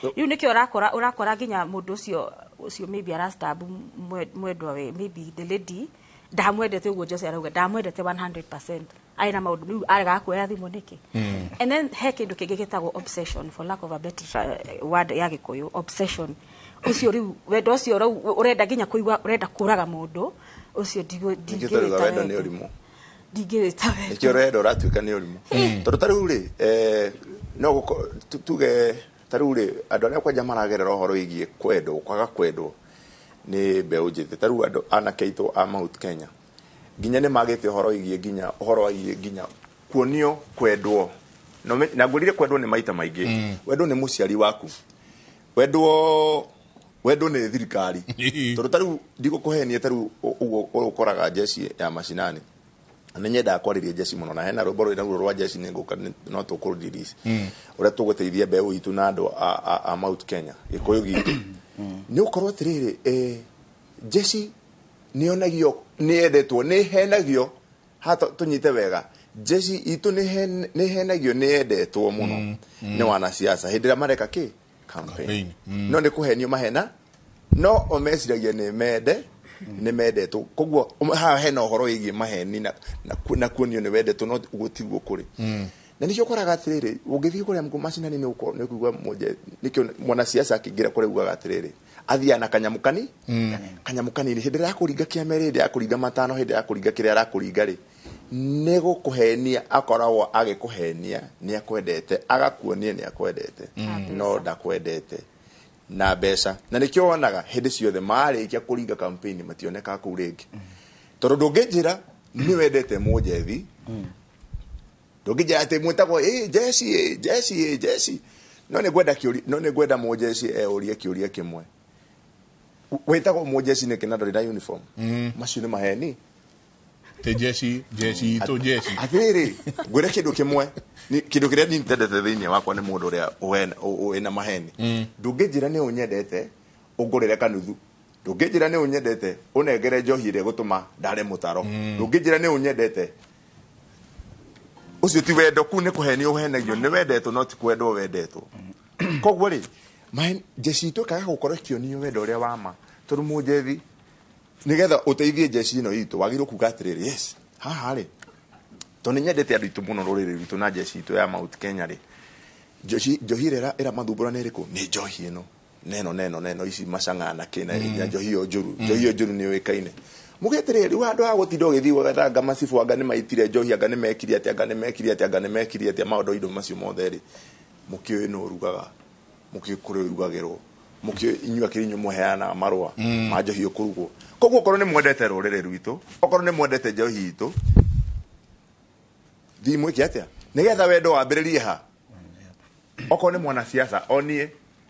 Rĩu nĩkĩo ũrakora nginya mũndũ ũcio maybe arastab mwendwa we, maybe the lady ndamwendete ũguo Jose arauga, ndamwendete 100%, arĩ na maũndũ rĩu aregaga kuoya thimũ nĩkĩ. And then he kĩndũ kĩngĩ gĩtagwo obsession, for lack of a better word ya Gĩkũyũ, obsession ũcio rĩu wendo ũcio rĩu ũrenda nginya kũigua ũrenda kũraga mũndũ ũcio. Nĩkĩo tũrauga wendo nĩ ũrimũ. Ndingĩwĩta wendo. Nĩkĩo wendo ũratuĩka nĩ ũrimũ, tondũ ta rĩu rĩ, no tuge ta rĩu rĩ, andũ arĩa kwanja maragerera ũhoro wĩgiĩ kwendwo, kwaga kwendwo nĩ mbeũ njĩthĩ, ta rĩu andũ anake aitũ a Mount Kenya nginya nĩ magĩte ũhoro wĩgiĩ nginya ũhoro wĩgiĩ nginya kuonio kwendwo. Na ngwĩrire kwendwo nĩ maita maingĩ. Wendwo nĩ mũciari waku, wendwo nĩ thirikari, tondũ ta rĩu ndigũkũhenia, ta rĩu ũguo ũkoraga jeshi ya macinani, nĩ nyendaga kwarĩria jeshi mũno, na hena rwĩmbo rwĩna ruo rwa jeshi nĩ ngũka no tũkũrelease, ũrĩa tũgũteithia mbeũ itũ na andũ a Mount Kenya, Gĩkũyũ gitũ. Nĩ ũkorwo atĩrĩrĩ, jeshi nĩ yonagio nĩ yendetwo, nĩ henagio hata tũnyite wega, jeshi itũ nĩ henagio nĩ yendetwo mũno nĩ wanasiasa hĩndĩ ĩrĩa mareka kĩ campaign. No nĩ kũhenio mahena, no o meciragia nĩ mende nĩ mendetwo. Koguo haha hena ũhoro wĩgiĩ maheni na kuonio nĩ wendetwo, no ũguo tiguo kũrĩ. Na nĩkĩo ũkoraga atĩrĩrĩ, ũngĩthiĩ kũrĩa macinani nĩ ũkũigua nĩkĩo mwanasiasa akĩingĩra kũrĩa ugaga atĩrĩrĩ, athiaga na kanyamũ kani kanyamũ kanini hĩndĩ ĩrĩa akũringa kĩama, hĩndĩ ya kũringa matano, hĩndĩ ya kũringa kĩrĩa arakũringa rĩ, nĩ gũkũhenia akoragwo agĩkũhenia nĩ akwendete, agakuonia nĩ akwendete, no ndakwendete na mbeca. Na nĩkĩo wonaga hĩndĩ ciothe marĩkia kũringa campaign mationekaga kũu rĩngĩ, tondũ ndũngĩnjĩra nĩ wendete mũnjethi, ndũngĩnjĩra atĩ mwĩtagwo ĩ jeshi, ĩ jeshi, ĩ jeshi, no nĩ ngwenda kĩũria, no nĩ ngwenda mũnjeshi eũrie kĩũria kĩmwe: wĩtagwo mũnjeshi nĩkĩ na ndũrĩ na uniform? Macio nĩ maheni. Te jeshi, jeshi itũ, jeshi. Atĩrĩrĩ, ngwĩre kĩndũ kĩmwe, kĩndũ kĩrĩa niĩ ntendete thĩinĩ wakwa nĩ mũndũ ũrĩa wĩna maheni. Ndũngĩnjĩra nĩ ũnyendete ũngũrĩre kanuthu, ndũngĩnjĩra nĩ ũnyendete ũnengere njohi ĩrĩa ĩgũtũma ndare mũtaro, ndũngĩnjĩra nĩ ũnyendete. Ũcio ti wendo, kuu nĩ kũhenio ũhenagio nĩ wendetwo, no ti kwendwo wendetwo. Koguo rĩ, jeshi itũ ĩkaga gũkorwo ĩkĩonio wendo ũrĩa wa ma, tondũ mũnjethi nĩgetha ũteithie jeshi ĩno itũ wagĩrĩirwo kuga atĩrĩrĩ, yes, haha rĩ, tondũ nĩ nyendete andũ aitũ mũno, rũrĩrĩ rwitũ na jeshi itũ ya Mount Kenya rĩ, njohi ĩrĩa ĩramathumbũra nĩ ĩrĩkũ? Nĩ njohi ĩno neno neno neno ici macang'a na kĩ na njohi ĩyo njũru. Njohi ĩyo njũru nĩ yũĩkaine. Muge atĩrĩrĩ, rĩu handũ ha gũtinda ũgĩthiĩ gwetha anga macibũ, anga nĩ maitire njohi, anga nĩ mekire atĩa, anga nĩ mekire atĩa, anga nĩ mekire atĩa, maũndũ indo macio mothe rĩ, mũkĩũĩ nũ ũrugaga, mũkĩũĩ kũrĩa ũrugagĩrwo, mũkĩũĩ inyuĩ akĩrĩ inyuĩ mũheanaga marũa ma njohi ũkũrugwo. Koguo okorwo nĩ mwendete rũrĩrĩ rwitũ, okorwo nĩ mwendete njohi itũ, thiĩ mwĩke atĩa nĩgetha wendo wambĩrĩrie ha? Okorwo nĩ mwanasiasa onie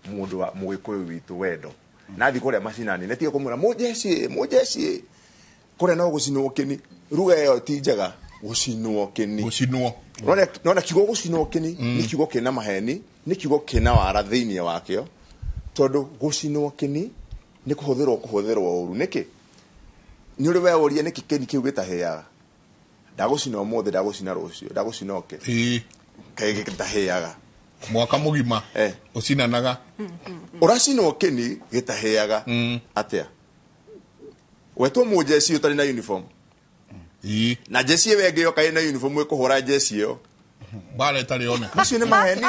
mũndũ wa mũgĩkũyũ witũ wendo, na thiĩ kũrĩa macinani nĩtige kũmwĩra mũjeshi, mũjeshi, kũrĩa no gũcinwo kĩni. Ruga ĩyo ti njega, gũcinwo kĩni. Gũcinwo. Nona kiugo gũcinwo kĩni nĩ kiugo kĩna maheni, nĩ kiugo kĩna wara thĩinĩ wakĩo, tondũ gũcinwo kĩni nĩ kũhũthĩrwo ũru. Nĩkĩ nĩ ũrĩ we ũrie nĩkĩ kĩni kĩu gĩtahĩaga? Ndagũcina ũmũthĩ, ndagũcina rũciũ, ndagũcina ũkĩ kaĩ gĩtahĩaga? Mwaka mũgima ũcinanaga. Ũracinwo kĩni gĩtahĩaga atĩa? Wetwo mũjeci ũtarĩ na uniform, na jeci ĩyo ĩngĩ yoka ĩna uniform ĩkũhũra jeci ĩyo. Mbara ĩtarĩ oneka. Macio nĩ maheni.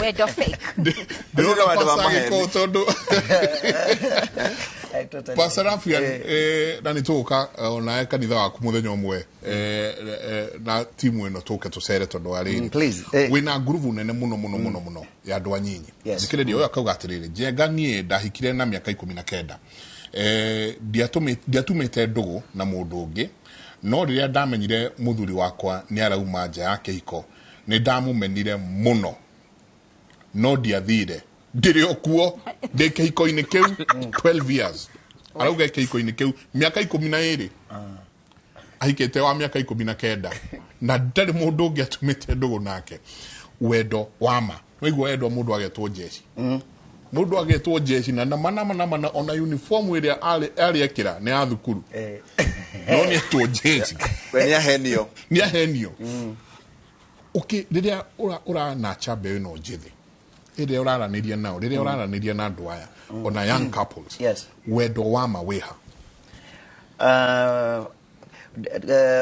Wendo fake. Ndĩrona wendo wa maheni. Tondũ Pastor Rafian, na nĩ tũgũka onawe kanitha waku mũthenya ũmwe, na timu ĩno tũke tũcere, tondũ wa rĩrĩ wĩna ngurubu nene mũno mũno mũno mũno ya andũ anyinyi. Thikĩrĩria ũyũ akauga atĩrĩrĩ, njenga niĩ ndahikire na mĩaka 19, ndiatumĩte ndũgũ na mũndũ ũngĩ, no rĩrĩa ndamenyire mũthuri wakwa nĩ arauma nja ya kĩhiko nĩ ndamũmenire mũno, no ndiathire, ndĩrĩ o kuo, ndĩ kĩhiko-inĩ kĩu 12 years. Arauga kĩhiko-inĩ kĩu mĩaka 12. Ahikĩte wa mĩaka 19 na ndarĩ mũndũ ũngĩ atumĩte ndũgũ nake. Wendo wa ma. Waigua wendo mũndũ agetwo jeshi. Mũndũ agetwo jeshi na nama nama nama na ona uniform ĩrĩa arĩ ekĩra nĩ ya thukuru. No nĩ etwo jeshi. We nĩ ahenio. Nĩ ahenio. Okay, rĩrĩa ũranacha mbeũ ĩno njĩthĩ, ĩrĩa ũraranĩria nao, rĩrĩa ũraranĩria na andũ aya, ona young couples, wendo wa ma wĩha?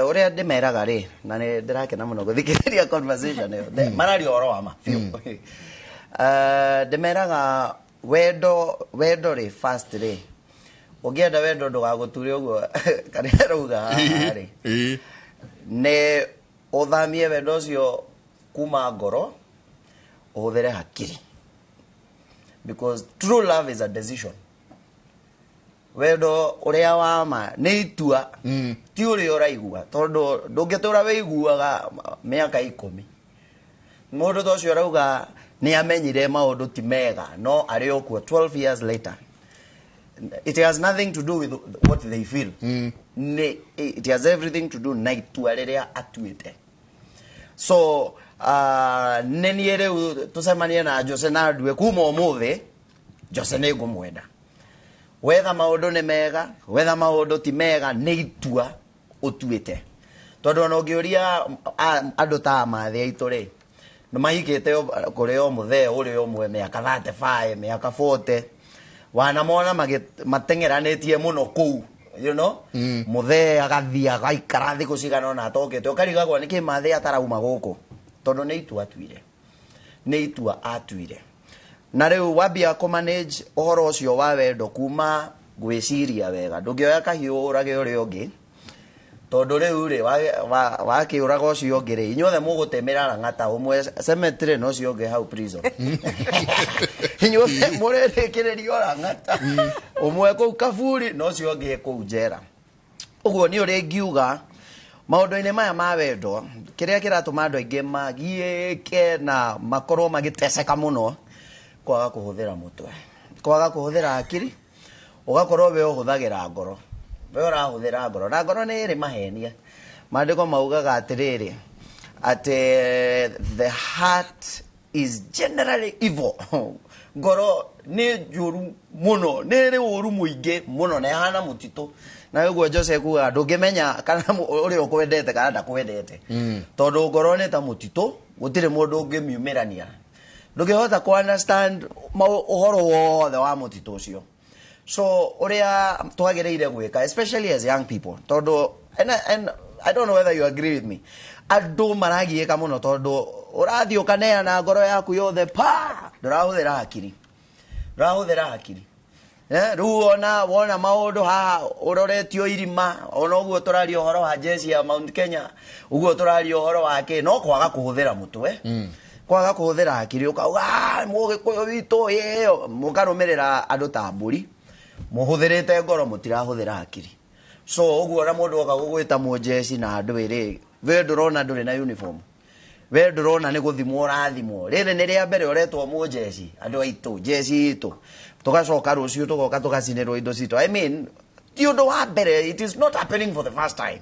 Ũrĩa ndĩmeraga rĩ, na nĩ ndĩrakena mũno gũthikĩrĩria conversation ĩyo, mararia ũhoro wa ma biũ. Ndĩmeraga wendo rĩ, first rĩ, ũngĩenda wendo ndũgagũture ũguo karĩa arauga haha rĩ, nĩ ũthamie wendo ũcio kuma ngoro ũhũthĩre hakiri, because true love is a decision. Wendo ũrĩa wa ma nĩ itua, ti ũrĩa ũraigua, tondũ ndũngĩtũra wĩiguaga mĩaka 10. Mũndũ ta ũcio arauga nĩ amenyire maũndũ ti mega, no arĩ o kuo 12 years later. It has nothing to do with what they feel. It has everything to do na itua rĩrĩa atuĩte. So nĩ niĩ rĩu tũcemanie na Jose na ndue kuma ũmũthĩ, Jose nĩ ngũmwenda. Wetha maũndũ nĩ mega, wetha maũndũ ti mega, nĩ itua ũtuĩte. Tondũ ona ũngĩũria andũ ta amathĩ aitũ rĩ, nĩ mahikĩte kũrĩ o mũthee ũrĩ ũmwe mĩaka 35, mĩaka 40, wanamona mateng'eranĩtie mũno kũu, you know? Mũthee agathiĩ agaikara thikũ cigana ũna atokete, ũkarigagwo nĩkĩ mathĩ atarauma gũkũ, tondũ nĩ itua atuire. Nĩ itua atuire. Na rĩu wambia kũ manage ũhoro ũcio wa wendo kuma gwĩciria wega, ndũngĩoya kahiũ ũrage ũrĩa ũngĩ, tondũ rĩu rĩ, wakĩũraga ũcio ũngĩ rĩ, inyuothe mũgũtemera rang'ata ũmwe cemetery na ũcio ũngĩ hau prison. Inyuothe mũrĩrĩkĩrĩrio rang'ata ũmwe kũu kaburi na ũcio ũngĩ kũu njera. Ũguo nĩ ũrĩa ingiuga maũndũ-inĩ maya ma wendo, kĩrĩa kĩratũma andũ aingĩ magiĩke na makorwo magĩteceka mũno, kwaga kũhũthĩra mũtwe, kwaga kũhũthĩra hakiri, ũgakorwo we ũhũthagĩra ngoro, we ũrahũthĩra ngoro, na ngoro nĩ ĩrĩ mahenia. Maandĩko maugaga atĩrĩrĩ, atĩ the heart is generally evil. Ngoro nĩ njũru mũno, nĩ ĩrĩ ũru mũingĩ mũno, na ĩhana mũtitũ. Na ũguo Jose kuga ndũngĩmenya kana ũrĩa ũkwendete kana ndakwendete, tondũ ngoro nĩ ta mũtitũ, gũtirĩ mũndũ ũngĩmiumĩrania. Ndũngĩhota kũ understand ũhoro wothe wa mũtitũ ũcio. So ũrĩa twagĩrĩire gwĩka, especially as young people, tondũ and I don't know whether you agree with me, andũ maragiĩka mũno tondũ ũrathiĩ ũkaneana ngoro yaku yothe pa, ndũrahũthĩra hakiri, ndũrahũthĩra hakiri. Rĩu ona wona maũndũ haha ũroretio irima, ona ũguo tũraria ũhoro wa jeshi ya Mount Kenya, ũguo tũraria ũhoro wa kĩ, no kwaga kũhũthĩra mũtwe, kwaga kũhũthĩra hakiri, ũkauga, mũgĩkũyũ witũ, ĩyo, mũkarũmĩrĩra andũ ta mbũri, mũhũthĩrĩte ngoro, mũtirahũthĩra hakiri. So ũguo ona mũndũ oka gũgwĩta mũjeshi na andũ ĩrĩ, we ndũrona ndũrĩ na uniform, we ndũrona nĩ gũthimwo ũrathimwo, rĩrĩ nĩ rĩa mbere ũretwo mũjeshi, andũ aitũ, jeshi itũ, tũgacoka rũciũ tũgoka tũgacinĩrwo indo citũ. I mean, ti ũndũ wa mbere, it is not happening for the first time.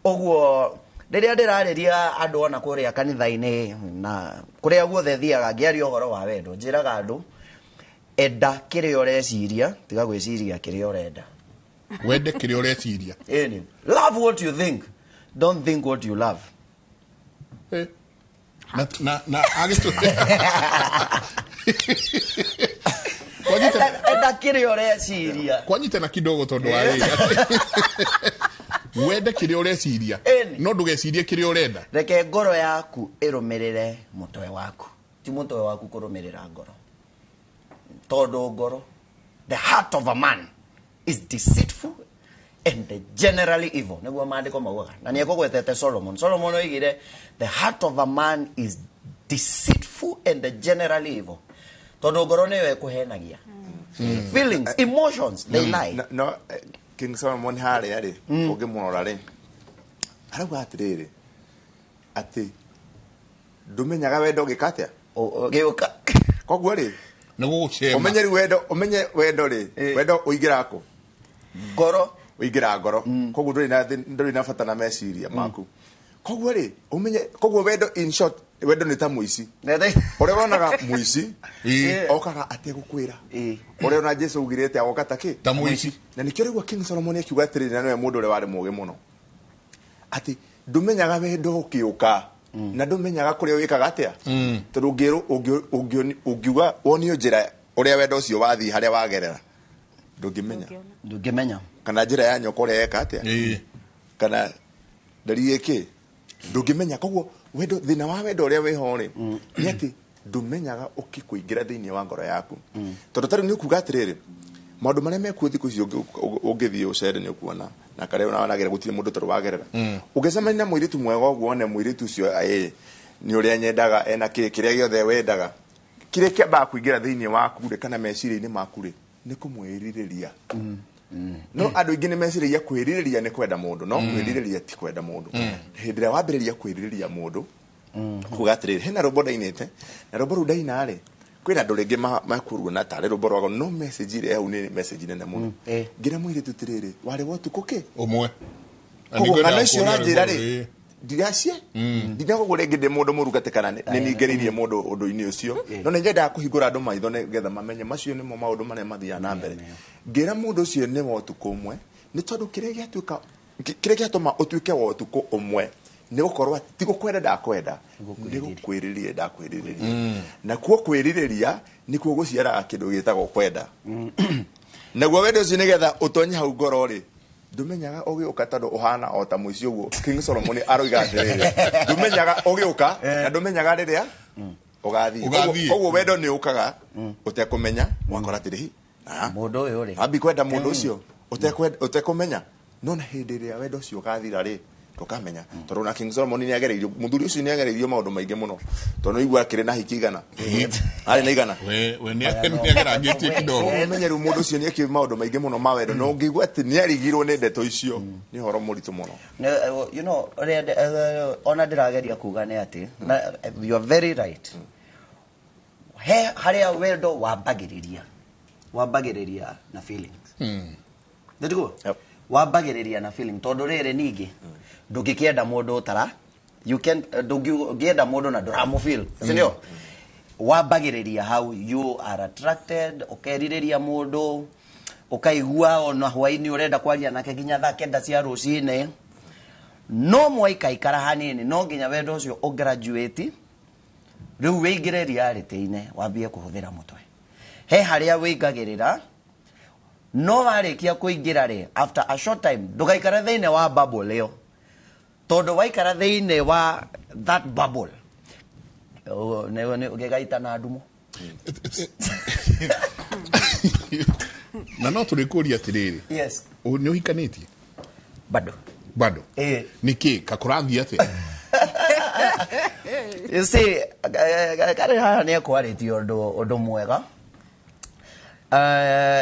Ũguo rĩrĩa ndĩrarĩria andũ ona kũrĩa kanitha-inĩ na kũrĩa guothe thiaga ngĩaria ũhoro wa wendo, njĩraga andũ, enda kĩrĩa ũreciria, tiga gwĩciria kĩrĩa ũrenda. Wende kĩrĩa ũreciria. Ĩni. Love what you think, don't think what you love. Na agĩtũ- Enda kĩrĩa ũreciria. Kwanyitana kidogo tondũ wa rĩrĩ. Wende kĩrĩa ũreciria, no ndũgecirie kĩrĩa ũrenda. Reke ngoro yaku ĩrũmĩrĩre mũtwe waku, ti mũtwe waku kũrũmĩrĩra ngoro. Tondũ ngoro, the heart of a man is deceitful and generally evil. Nĩguo maandĩko maugaga. Na nĩ ekũgwetete Solomon. Solomon oigire, the heart of a man is deceitful and generally evil. Tondũ ngoro nĩyo ĩkũhenagia. Feelings, emotions, they lie. No, King Solomon harĩa rĩ, ũngĩmũrora rĩ, arauga atĩrĩrĩ, atĩ ndũmenyaga wendo ũgĩka atĩa? Ũgĩũka. Koguo rĩ, nĩ gũgũcema. Ũmenye rĩu wendo, ũmenye wendo rĩ, wendo ũingĩraga kũ? Ngoro ũingĩraga ngoro. Koguo ndũrĩ na bata na meciria maku. Koguo rĩ, ũmenye, koguo wendo, in short, wendo nĩ ta mũici ũrĩa wonaga. Mũici okaga ategũkwĩra. Ũrĩa ona Jesu augire atĩ agoka ta kĩ? Ta mũici. Na nĩkĩo rĩu King Solomon akiuga atĩrĩrĩ, na nĩwe mũndũ ũrĩa warĩ mũũgĩ mũno, atĩ ndũmenyaga wendo ũkĩũka na ndũmenyaga kũrĩa wĩkaga atĩa, tondũ ũngiuga wonio njĩra ũrĩa wendo ũcio wathiĩ, harĩa wagerera, ndũngĩmenya. Ndũngĩmenya. Kana njĩra ya nyoka ũrĩa yeka atĩa, kana ndari ĩkĩ, ndũngĩmenya. Koguo wendo, thĩna wa wendo ũrĩa wĩho rĩ, nĩ atĩ ndũmenyaga ũkĩkũingĩra thĩinĩ wa ngoro yaku, tondũ tarĩu nĩ ũkuga atĩrĩrĩ, maũndũ marĩa mekuo thikũ ici, ũngĩthiĩ ũcere nĩ ũkuona na karĩa ũnagerera, gũtirĩ mũndũ ũtarĩ wagerera. Ũngĩcemania na mũirĩtu mwega ũguo, wone mũirĩtu ũcio nĩ ũrĩa nyendaga, ena kĩ kĩrĩa gĩothe wendaga, kĩrĩa kĩambaga kũingĩra thĩinĩ waku rĩ, kana meciria-inĩ maku rĩ, nĩ kũmwĩrirĩria. No andũ aingĩ nĩ meciragia kwĩrirĩria nĩ kwenda mũndũ, no kwĩrirĩria ti kwenda mũndũ. Hĩndĩ ĩrĩa wambĩrĩria kwĩrirĩria mũndũ, kuga atĩrĩrĩ, hena rwĩmbo ndainĩte, na rwĩmbo rũu ndaina rĩ, kwĩna andũ rĩngĩ makuruona tarĩ rwĩmbo rwagwo, no message ĩrĩa hau nĩ message nene mũno. Ngĩra mũirĩtu atĩrĩrĩ, warĩ wa ũtukũ kĩ? Ũmwe. Koguo ng'ano icio ũranjĩra rĩ, ndiracie ndinakoguo rĩngĩ ndĩ mũndũ mũru gati kana nĩ ningĩrĩirie mũndũ ũndũ-inĩ ũcio, no nĩ nyendaga kũhingũra andũ maitho nĩgetha mamenye macio nĩmo maũndũ marĩa mathiaga na mbere. Ngĩra mũndũ ũcio nĩ wa ũtukũ ũmwe, nĩ tondũ kĩrĩa gĩatuĩka, kĩrĩa gĩatũma ũtuĩke wa ũtukũ ũmwe nĩ gũkorwo atĩ ti gũkwenda ndakwenda, nĩ gũkwĩrirĩria ndakwĩrirĩria, nakuo kwĩrirĩria nĩkuo gũciaraga kĩndũ gĩtagwo kwenda. Naguo wendo ũcio, nĩgetha ũtonye hau ngoro rĩ, ndũmenyaga ũgĩũka, tondũ ũhana o ta mũici ũguo King Solomon aroiga atĩrĩrĩ, ndũmenyaga ũgĩũka na ndũmenyaga rĩrĩa ũgathiĩ. Ũgathiĩ. Koguo wendo nĩ ũkaga ũtekũmenya, wakora atĩrĩ, mũndũ ũyũ rĩ, ambi kwenda mũndũ ũcio ũtekũmenya. No na hĩndĩ ĩrĩa wendo ũcio ũgathira rĩ, ndũkamenya, tondũ na King Solomon nĩ agereirio, mũthuri ũcio nĩ agereirio maũndũ maingĩ mũno, tondũ nĩ igua akĩrĩ na hiki 100, arĩ na 100. We nĩ agerangĩtie kidogo. Ũmenye rĩu mũndũ ũcio nĩ ekĩ maũndũ maingĩ mũno ma wendo, na ũngĩigua atĩ nĩ arigirwo nĩ ndeto icio, nĩ ũhoro mũritũ mũno. You know, ũrĩa ona ndĩrageria kuga nĩ atĩ you are very right. He harĩa wendo wambagĩrĩria na feelings, nĩtiguo? Wambagĩrĩria na feeling, tondũ rĩrĩ, ningĩ ndũngĩkĩenda mũndũ ũtara, you can, ndũngĩenda mũndũ na ndũramũfeel, sindio? Wambagĩrĩria hau, you are attracted, ũkerirĩria mũndũ, ũkaigua ona hwainĩ ũrenda kwaria nake nginya thaa 9 cia rũcinĩ. No mwaikaikara hanini, no nginya wendo ũcio ũgraduate, rĩu wĩingĩre reality-inĩ, wambie kũhũthĩra mũtwe. He harĩa wĩingagĩrĩra, no warĩkia kũingĩra rĩ, after a short time, ndũgaikare thĩinĩ wa bubble ĩyo, tondũ waikara thĩinĩ wa that bubble, ũgĩgaita na ndumo. Na no tũrĩ kũria atĩrĩrĩ, yes, nĩ ũhikanĩtie? Bado. Bado? Nĩkĩ kakũrathiĩ atĩa? You see, karĩ haha nĩ ekwarĩtie ũndũ mwega.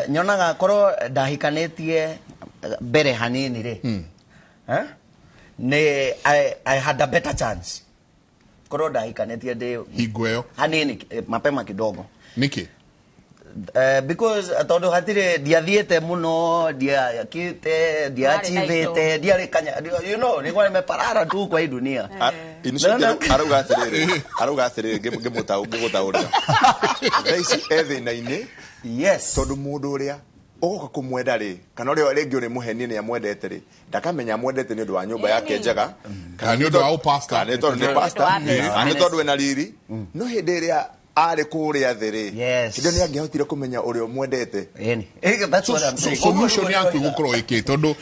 Nyonaga korwo ndahikanĩtie mbere hanini rĩ, eh? Nĩ I had a better chance korwo ndahikanĩtie ndĩ hingo ĩyo hanini, mapema kidogo. Nĩkĩ? Because tondũ hatirĩ ndiathiĩte mũno, ndiakĩte, ndiachivĩte, ndiarĩ kanya, nilikuwa nimeparara tu kwa hii dunia. In short, arauga atĩrĩrĩ, ngĩmũtaũrĩra, thaa ici e thĩna-inĩ, yes, tondũ mũndũ ũrĩa ũgoka kũmwenda rĩ, kana ũrĩa rĩngĩ ũrĩ mũhenie nĩ amwendete rĩ, ndakamenya amwendete nĩ ũndũ wa nyũmba yake njega, kana nĩ ũndũ wa ũpasta, kana nĩ tondũ nĩ pastor, kana nĩ tondũ ena riri. No hĩndĩ ĩrĩa arĩ kũrĩa thĩ rĩ, hĩndĩ ĩyo nĩ angĩahotire kũmenya ũrĩa ũmwendete. That's what I'm saying. Solution yaku ĩgũkorwo ĩkĩ, tondũ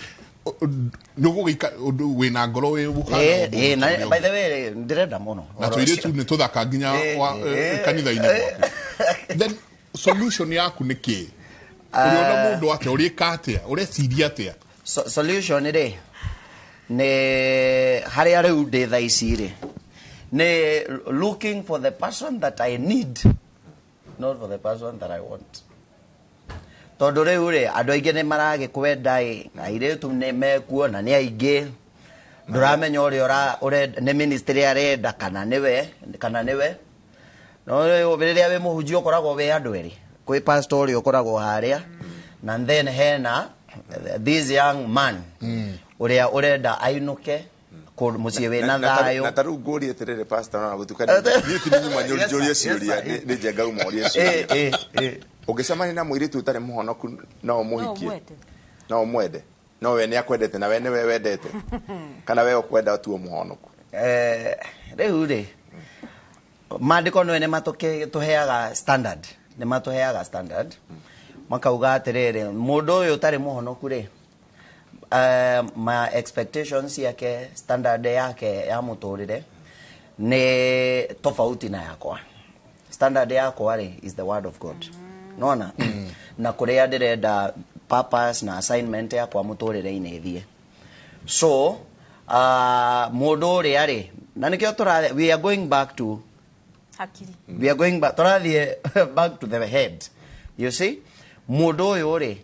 nĩ ũgũgĩika ũndũ wĩna ngoro wĩ Na by the way, ndĩrenda mũno na tũirĩtu nĩ tũthaka nginya kanitha-inĩ gwaku. Then solution yaku nĩ kĩ? Ũrĩona mũndũ atĩa? Ũrĩka atĩa? Ũreciria atĩa? Solution rĩ, nĩ harĩa rĩu ndĩ thaa ici rĩ, nĩ looking for the person that I need, not for the person that I want, tondũ rĩu rĩ, andũ aingĩ nĩ maragĩkwenda ĩ, airĩtu nĩ mekuo na nĩ aingĩ, ndũramenya ũrĩa ũrenda nĩ ministry arenda kana nĩwe. No rĩu rĩrĩa wĩ mũhunjia, ũkoragwo wĩ andũ erĩ, kwĩ pastor ũrĩa ũkoragwo harĩa, na then hena This young man ũrĩa ũrenda ainũke kũndũ mũciĩ wĩna thayũ. Na tarĩu ngũrie atĩrĩrĩ, pastor, na gũtuĩka niĩ ti nyuma Yes, sir. njũrie Yes, ciũria, sir. nĩ njenga umorie ciũria. Ũngĩcemania na mũirĩtu ũtarĩ mũhonoku, no ũmũhikie? No ũmwende? No we nĩ akwendete na we nĩwe wendete, kana we ũkwenda tu mũhonoku? Rĩu rĩ, maandĩko nĩ matũheaga standard, nĩ matũheaga standard, makauga atĩrĩrĩ, mũndũ ũyũ ũtarĩ mũhonoku rĩ, ma expectations ciake, standard yake ya mũtũrĩre nĩ tofauti na yakwa. Standard yakwa rĩ is the word of God, nona na kũrĩa ndĩrenda purpose na assignment yakwa mũtũrĩre-inĩ ĩthiĩ. So mũndũ ũrĩa rĩ, na nĩkĩo tũra, we are going back to hakiri. We are going back, tũrathiĩ back to the head, you see. Mũndũ ũyũ rĩ,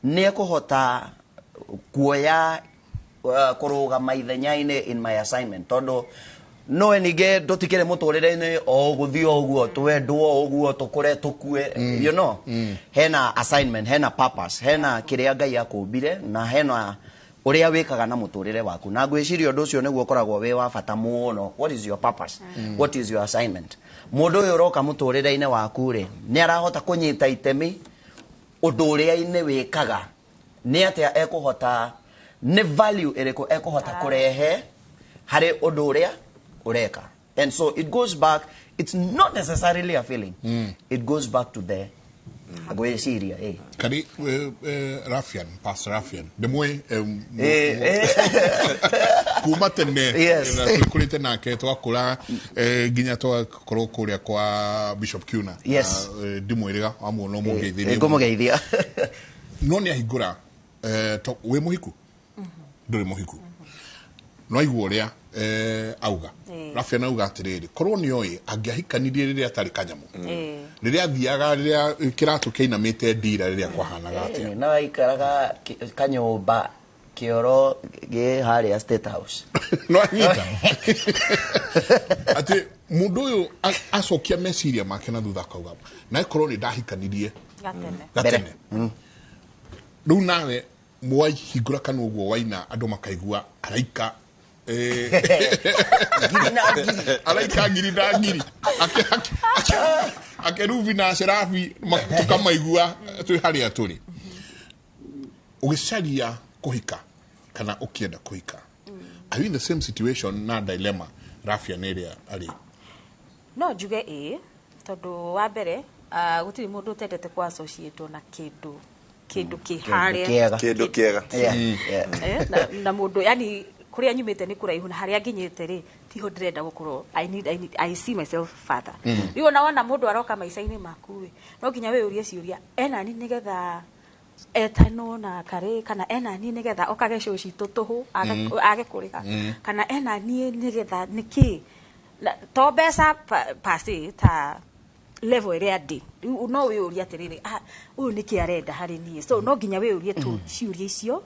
nĩ ekũhota kuoya kũrũgama ithenya-inĩ in my assignment, tondũ nowe ningĩ ndũtikĩrĩ mũtũrĩre-inĩ o gũthiĩ o ũguo, twendwo o ũguo, tũkũre, tũkue. Hena assignment, hena purpose, hena kĩrĩa Ngai akũmbire na hena ũrĩa wĩkaga na mũtũrĩre waku, na ngwĩciria ũndũ ũcio nĩguo ũkoragwo wĩ wa bata mũno. What is your purpose? What is your assignment? Mũndũ ũyũ ũroka mũtũrĩre-inĩ waku rĩ, nĩ arahota kũnyita itemi ũndũ ũrĩa-inĩ wĩkaga? Nĩ atĩa ekũhota, nĩ value ĩrĩkũ ekũhota kũrehe harĩ ũndũ ũrĩa ũreka? And so it goes back, it's not necessarily a feeling, it goes back to the gwĩciria, eh. Kari Rafian, Pastor Rafian, ndĩmũĩ kuma tene. Na tũkũrĩte nake, twakũra nginya twakorwo kũrĩa kwa Bishop Kiuna. Na, ndimwĩrĩga wamuona ũmũgeithĩrie. Ngũmũgeithia. No nĩ ahingũra, wĩ mũhiku, ndũrĩ mũhiku, no aigua ũrĩa auga. Rafian auga atĩrĩrĩ, korwo nĩ oĩ angĩahikanirie rĩrĩa atarĩ kanyamũ, rĩrĩa athiaga, rĩrĩa kĩratũ kĩinamĩte ndira, rĩrĩa kwahanaga atĩa? No aikaraga kanyũmba kĩoro gĩ harĩa State House. No anyita atĩ mũndũ ũyũ acokia meciria make na thutha, akauga na ĩkorwo nĩ ndahikanirie gatene. Gatene. Rĩu nawe mwahingũra kanua ũguo waina, andũ makaigua araika ngiri na ngiri. Araika ngiri na ngiri, akerubi na serafi, tukamaigua twĩ harĩa tũrĩ. Ũgĩcaria kũhika kana ũkĩenda kũhika, are you in the same situation na dilemma Rafia nĩ ĩrĩa arĩ? No njuge ĩĩ, tondũ wa mbere, gũtirĩ mũndũ ũtendete kũ associate na kĩndũ kĩ harĩa. Kĩega. Kĩndũ kĩega. Na mũndũ yani kũrĩa nyumĩte nĩ kũraihu na harĩa nginyĩte rĩ, tiho ndĩrenda gũkorwo. I need, I see myself further. Rĩu ona wona mũndũ aroka maica-inĩ maku rĩ, no nginya wĩyũrie ciũria, ena ni nĩgetha etanwo na karĩ, kana ena niĩ nĩgetha okage show citũ tũhũ age kũrĩha, kana ena niĩ nĩgetha nĩkĩ? To mbeca per se, ta level ĩrĩa ndĩ rĩu, no wĩyũrie atĩrĩrĩ, ah, ũyũ nĩkĩ arenda harĩ niĩ? So no nginya wĩyũrie tu ciũria icio,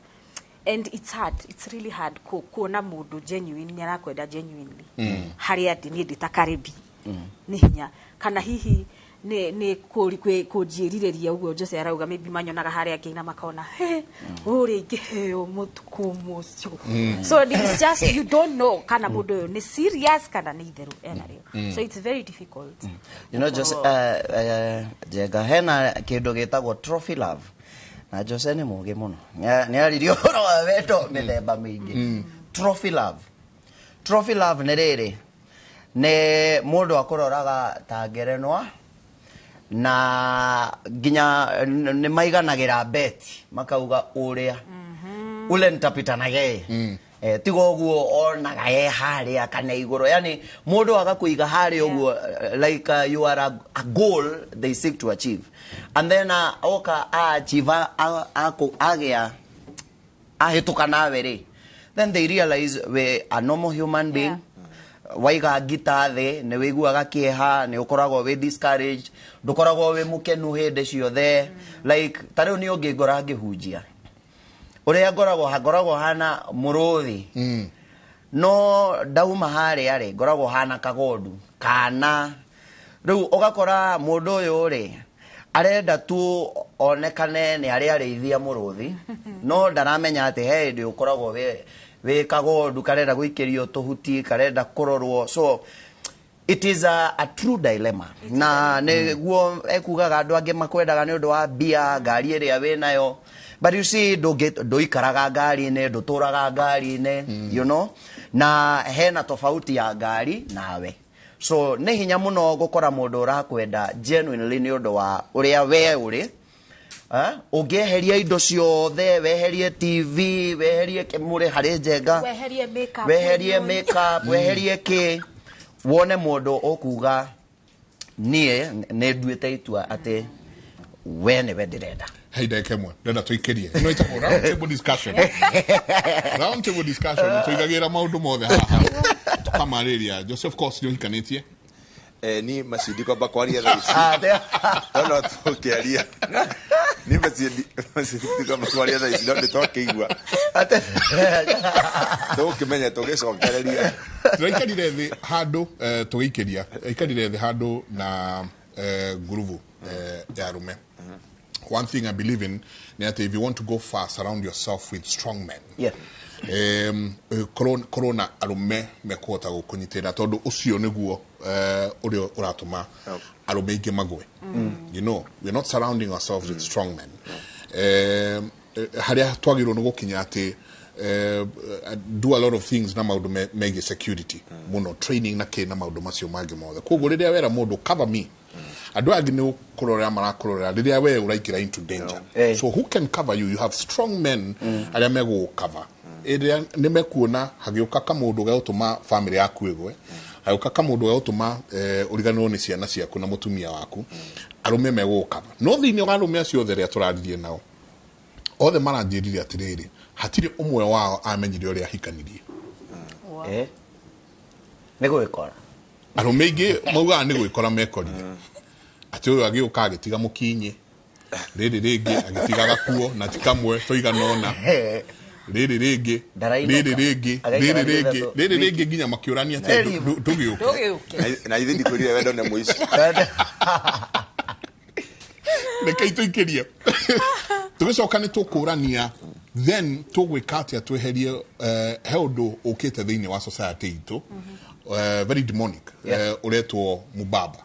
and it's hard, it's really hard kuona mũndũ genuine nĩ arakwenda genuinely. Harĩa ndĩ niĩ ndĩ ta karibi nĩ hinya, kana hihi nĩ kũnjiĩrirĩria ũguo Jose arauga, maybe manyonaga harĩa ngĩina makona he ũrĩa ingĩheo mũtukũ ũcio. So it's just you don't know kana mũndũ ũyũ nĩ serious kana nĩ itherũ ena rĩo. So it's very difficult. Just Njenga, hena kĩndũ gĩtagwo trophy love, na Jose nĩ mũgĩ mũno. Nĩ aririe ũhoro wa wendo mĩthemba mĩingĩ. Trophy love, trophy love nĩ rĩrĩ, nĩ mũndũ akũroraga ta ngerenwa, na nginya nĩ maiganagĩra beti, makauga ũrĩa ule nitapita na yeye, tiga ũguo onaga e harĩa kana igũrũ, yani mũndũ agakũiga harĩa ũguo, like you are a goal they seek to achieve, and then oka achieve, agĩa ahĩtũka nawe rĩ, then they realize we a normal human being. Waiga ngita thĩ, nĩ wĩiguaga kĩeha, nĩ ũkoragwo wĩ discouraged, ndũkoragwo wĩ mũkenu hĩndĩ ciothe. Like ta rĩu nĩ ũngĩngora ngĩhunjia ũrĩa ngoragwo hana mũrũthi, no ndauma harĩa rĩ, ngoragwo hana kagondu kana. Rĩu ũgakora mũndũ ũyũ rĩ, Arenda tu onekane nĩ arĩa arĩithia mũrũthi, no ndaramenya atĩ he hĩndĩ ũkoragwo wĩ kagondu karenda gũikĩrio tũhuti, karenda kũrorwo. So it is a true dilemma, na nĩguo ekugaga andũ angĩ makwendaga nĩ ũndũ wa mbia, ngari ĩrĩa wĩ nayo, but you see, ndũikaraga ngari-inĩ, ndũtũraga ngari-inĩ, na hena tofauti ya ngari nawe. So nĩ hinya mũno gũkora mũndũ ũrakwenda genuinely nĩ ũndũ wa ũrĩa we ũrĩ. Ũngĩeheria indo ciothe, weherie TV, weherie kĩmũrĩ harĩ njenga, weherie makeup, weherie makeup, weherie kĩ, wone mũndũ ũkuga niĩ nĩ nduĩte itua atĩ we nĩwe ndĩrenda. Hei, ndagĩka ĩmwe ndenda tũikĩrie ĩno ĩtagwo round table discussion. Round table discussion, tũigagĩra maũndũ mothe haha tũkamarĩria. Joseph, course nĩ ũhikanĩtie? Ni macindi kwamba kwaria thaa ici no tũkĩaria ni macindi kwamba kwaria thaa ici, no nĩ twakĩigua tũgũkĩmenya tũgĩcokereria. Tũraikarire thĩ handũ, tũgĩikĩria aikarire thĩ handũ na ngurubu ya arũme. One thing I believe in ni atĩ if you want to go far, surround yourself with strong men. Korwo na arũme mekũhota gũkũnyitĩrĩra, tondũ ũcio nĩguo ũrĩa ũratũma arũme aingĩ magwe. We're not surrounding ourselves with strong men. Harĩa twagĩrĩirwo nĩ gũkinya atĩ do a lot of things na maũndũ megiĩ security mũno, training na kĩ na maũndũ macio mangĩ mothe. Koguo rĩrĩa wera mũndũ cover me, andũ aya angĩ nĩ kũrorera marakũrorera rĩrĩa we ũraingĩra into danger. So who can cover you? You have strong men arĩa megũgũcover, ĩrĩa nĩ mekuona hagĩũka kamũndũ gegũtũma family yaku ĩgwe, hagĩũka kamũndũ gegũtũma ũriganĩrwo nĩ ciana ciaku na mũtumia waku, arũme megũgũcover. No thĩinĩ wa arũme acio othe arĩa tũraririe nao othe, maranjĩrire atĩrĩrĩ, hatirĩ ũmwe wao amenyire ũrĩa ahikanirie. Nĩ gwĩkora. Arũme aingĩ maugaga nĩ gwĩkora mekorire, atĩ ũyũ agĩũka agĩtiga mũkinyĩ, rĩrĩ rĩngĩ agĩtiga gakuo na ti kamwe tũigana ũna, rĩrĩ rĩngĩ, Ndarainũka. rĩrĩ rĩngĩ, Agaikara rĩrĩ rĩngĩ, ithatũ. rĩrĩ rĩngĩ, nginya makĩũrania atĩ ndũgĩũke. Na ithe ndikwĩrire wendo nĩ mũici. Rekei tũikĩrie, tũgĩcoka nĩ tũkũrania then tũgwĩka atĩa tweherie he ũndũ ũkĩte thĩinĩ wa society itũ, very demonic, ũretwo mubaba,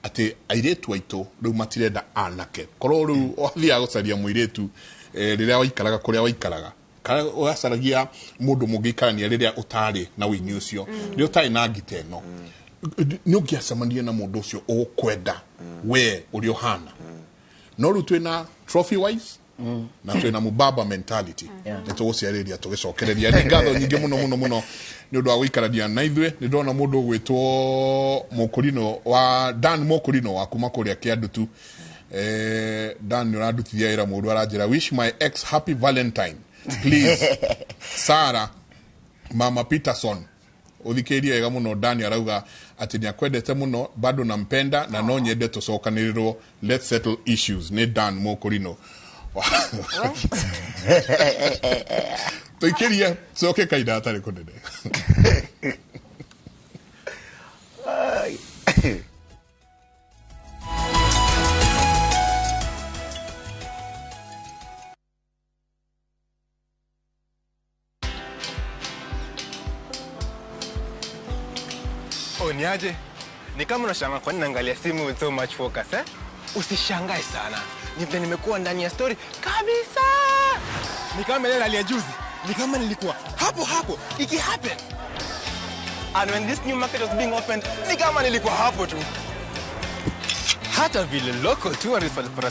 atĩ airĩtu aitũ rĩu matirenda anake. Korwo rĩu wathiaga gũcaria mũirĩtu, rĩrĩa waikaraga kũrĩa waikaraga, kana ũgacaragia mũndũ mũngĩikarania rĩrĩa ũtarĩ na wĩini ũcio, rĩrĩa ũtarĩ na ngita ĩno, nĩ ũngĩacemanirie na mũndũ ũcio ũgũkwenda we ũrĩa ũhana. No rĩu twĩna trophy wise na twĩna mubaba mentality. Nĩ tũgũciarĩria tũgĩcokereria. Nĩ ngatho nyingĩ mũno mũno mũno nĩ ũndũ wa gũikarania na ithuĩ. Nĩ ndona mũndũ ũgwĩtwo Mũkũrinũ wa Dan, Mũkũrinũ wa kuma kũrĩa Kĩandutu. Dan, nĩ ũrandutithia wĩra mũru. Aranjĩra, "Wish my ex happy Valentine please, Sarah Mama Peterson." Ũthikĩrĩrie wega mũno. Dan arauga atĩ nĩ akwendete mũno, bado nampenda na no nyende tũcokanĩrĩrwo, let's settle issues. Nĩ Dan Mũkũrinũ. Tũikĩrie, coke kainda hatarĩ kũnene. Ai. Oh, niaje? Ni kama unashangaa kwa nini naangalia simu with so much focus, eh? Usishangae sana. Ni vile nimekuwa ndani ya story kabisa. Ni kama ile hali ya juzi. Ni kama nilikuwa hapo hapo iki happen. And when this new market was being opened, ni kama nilikuwa hapo tu. Hata vile local tourists walipata.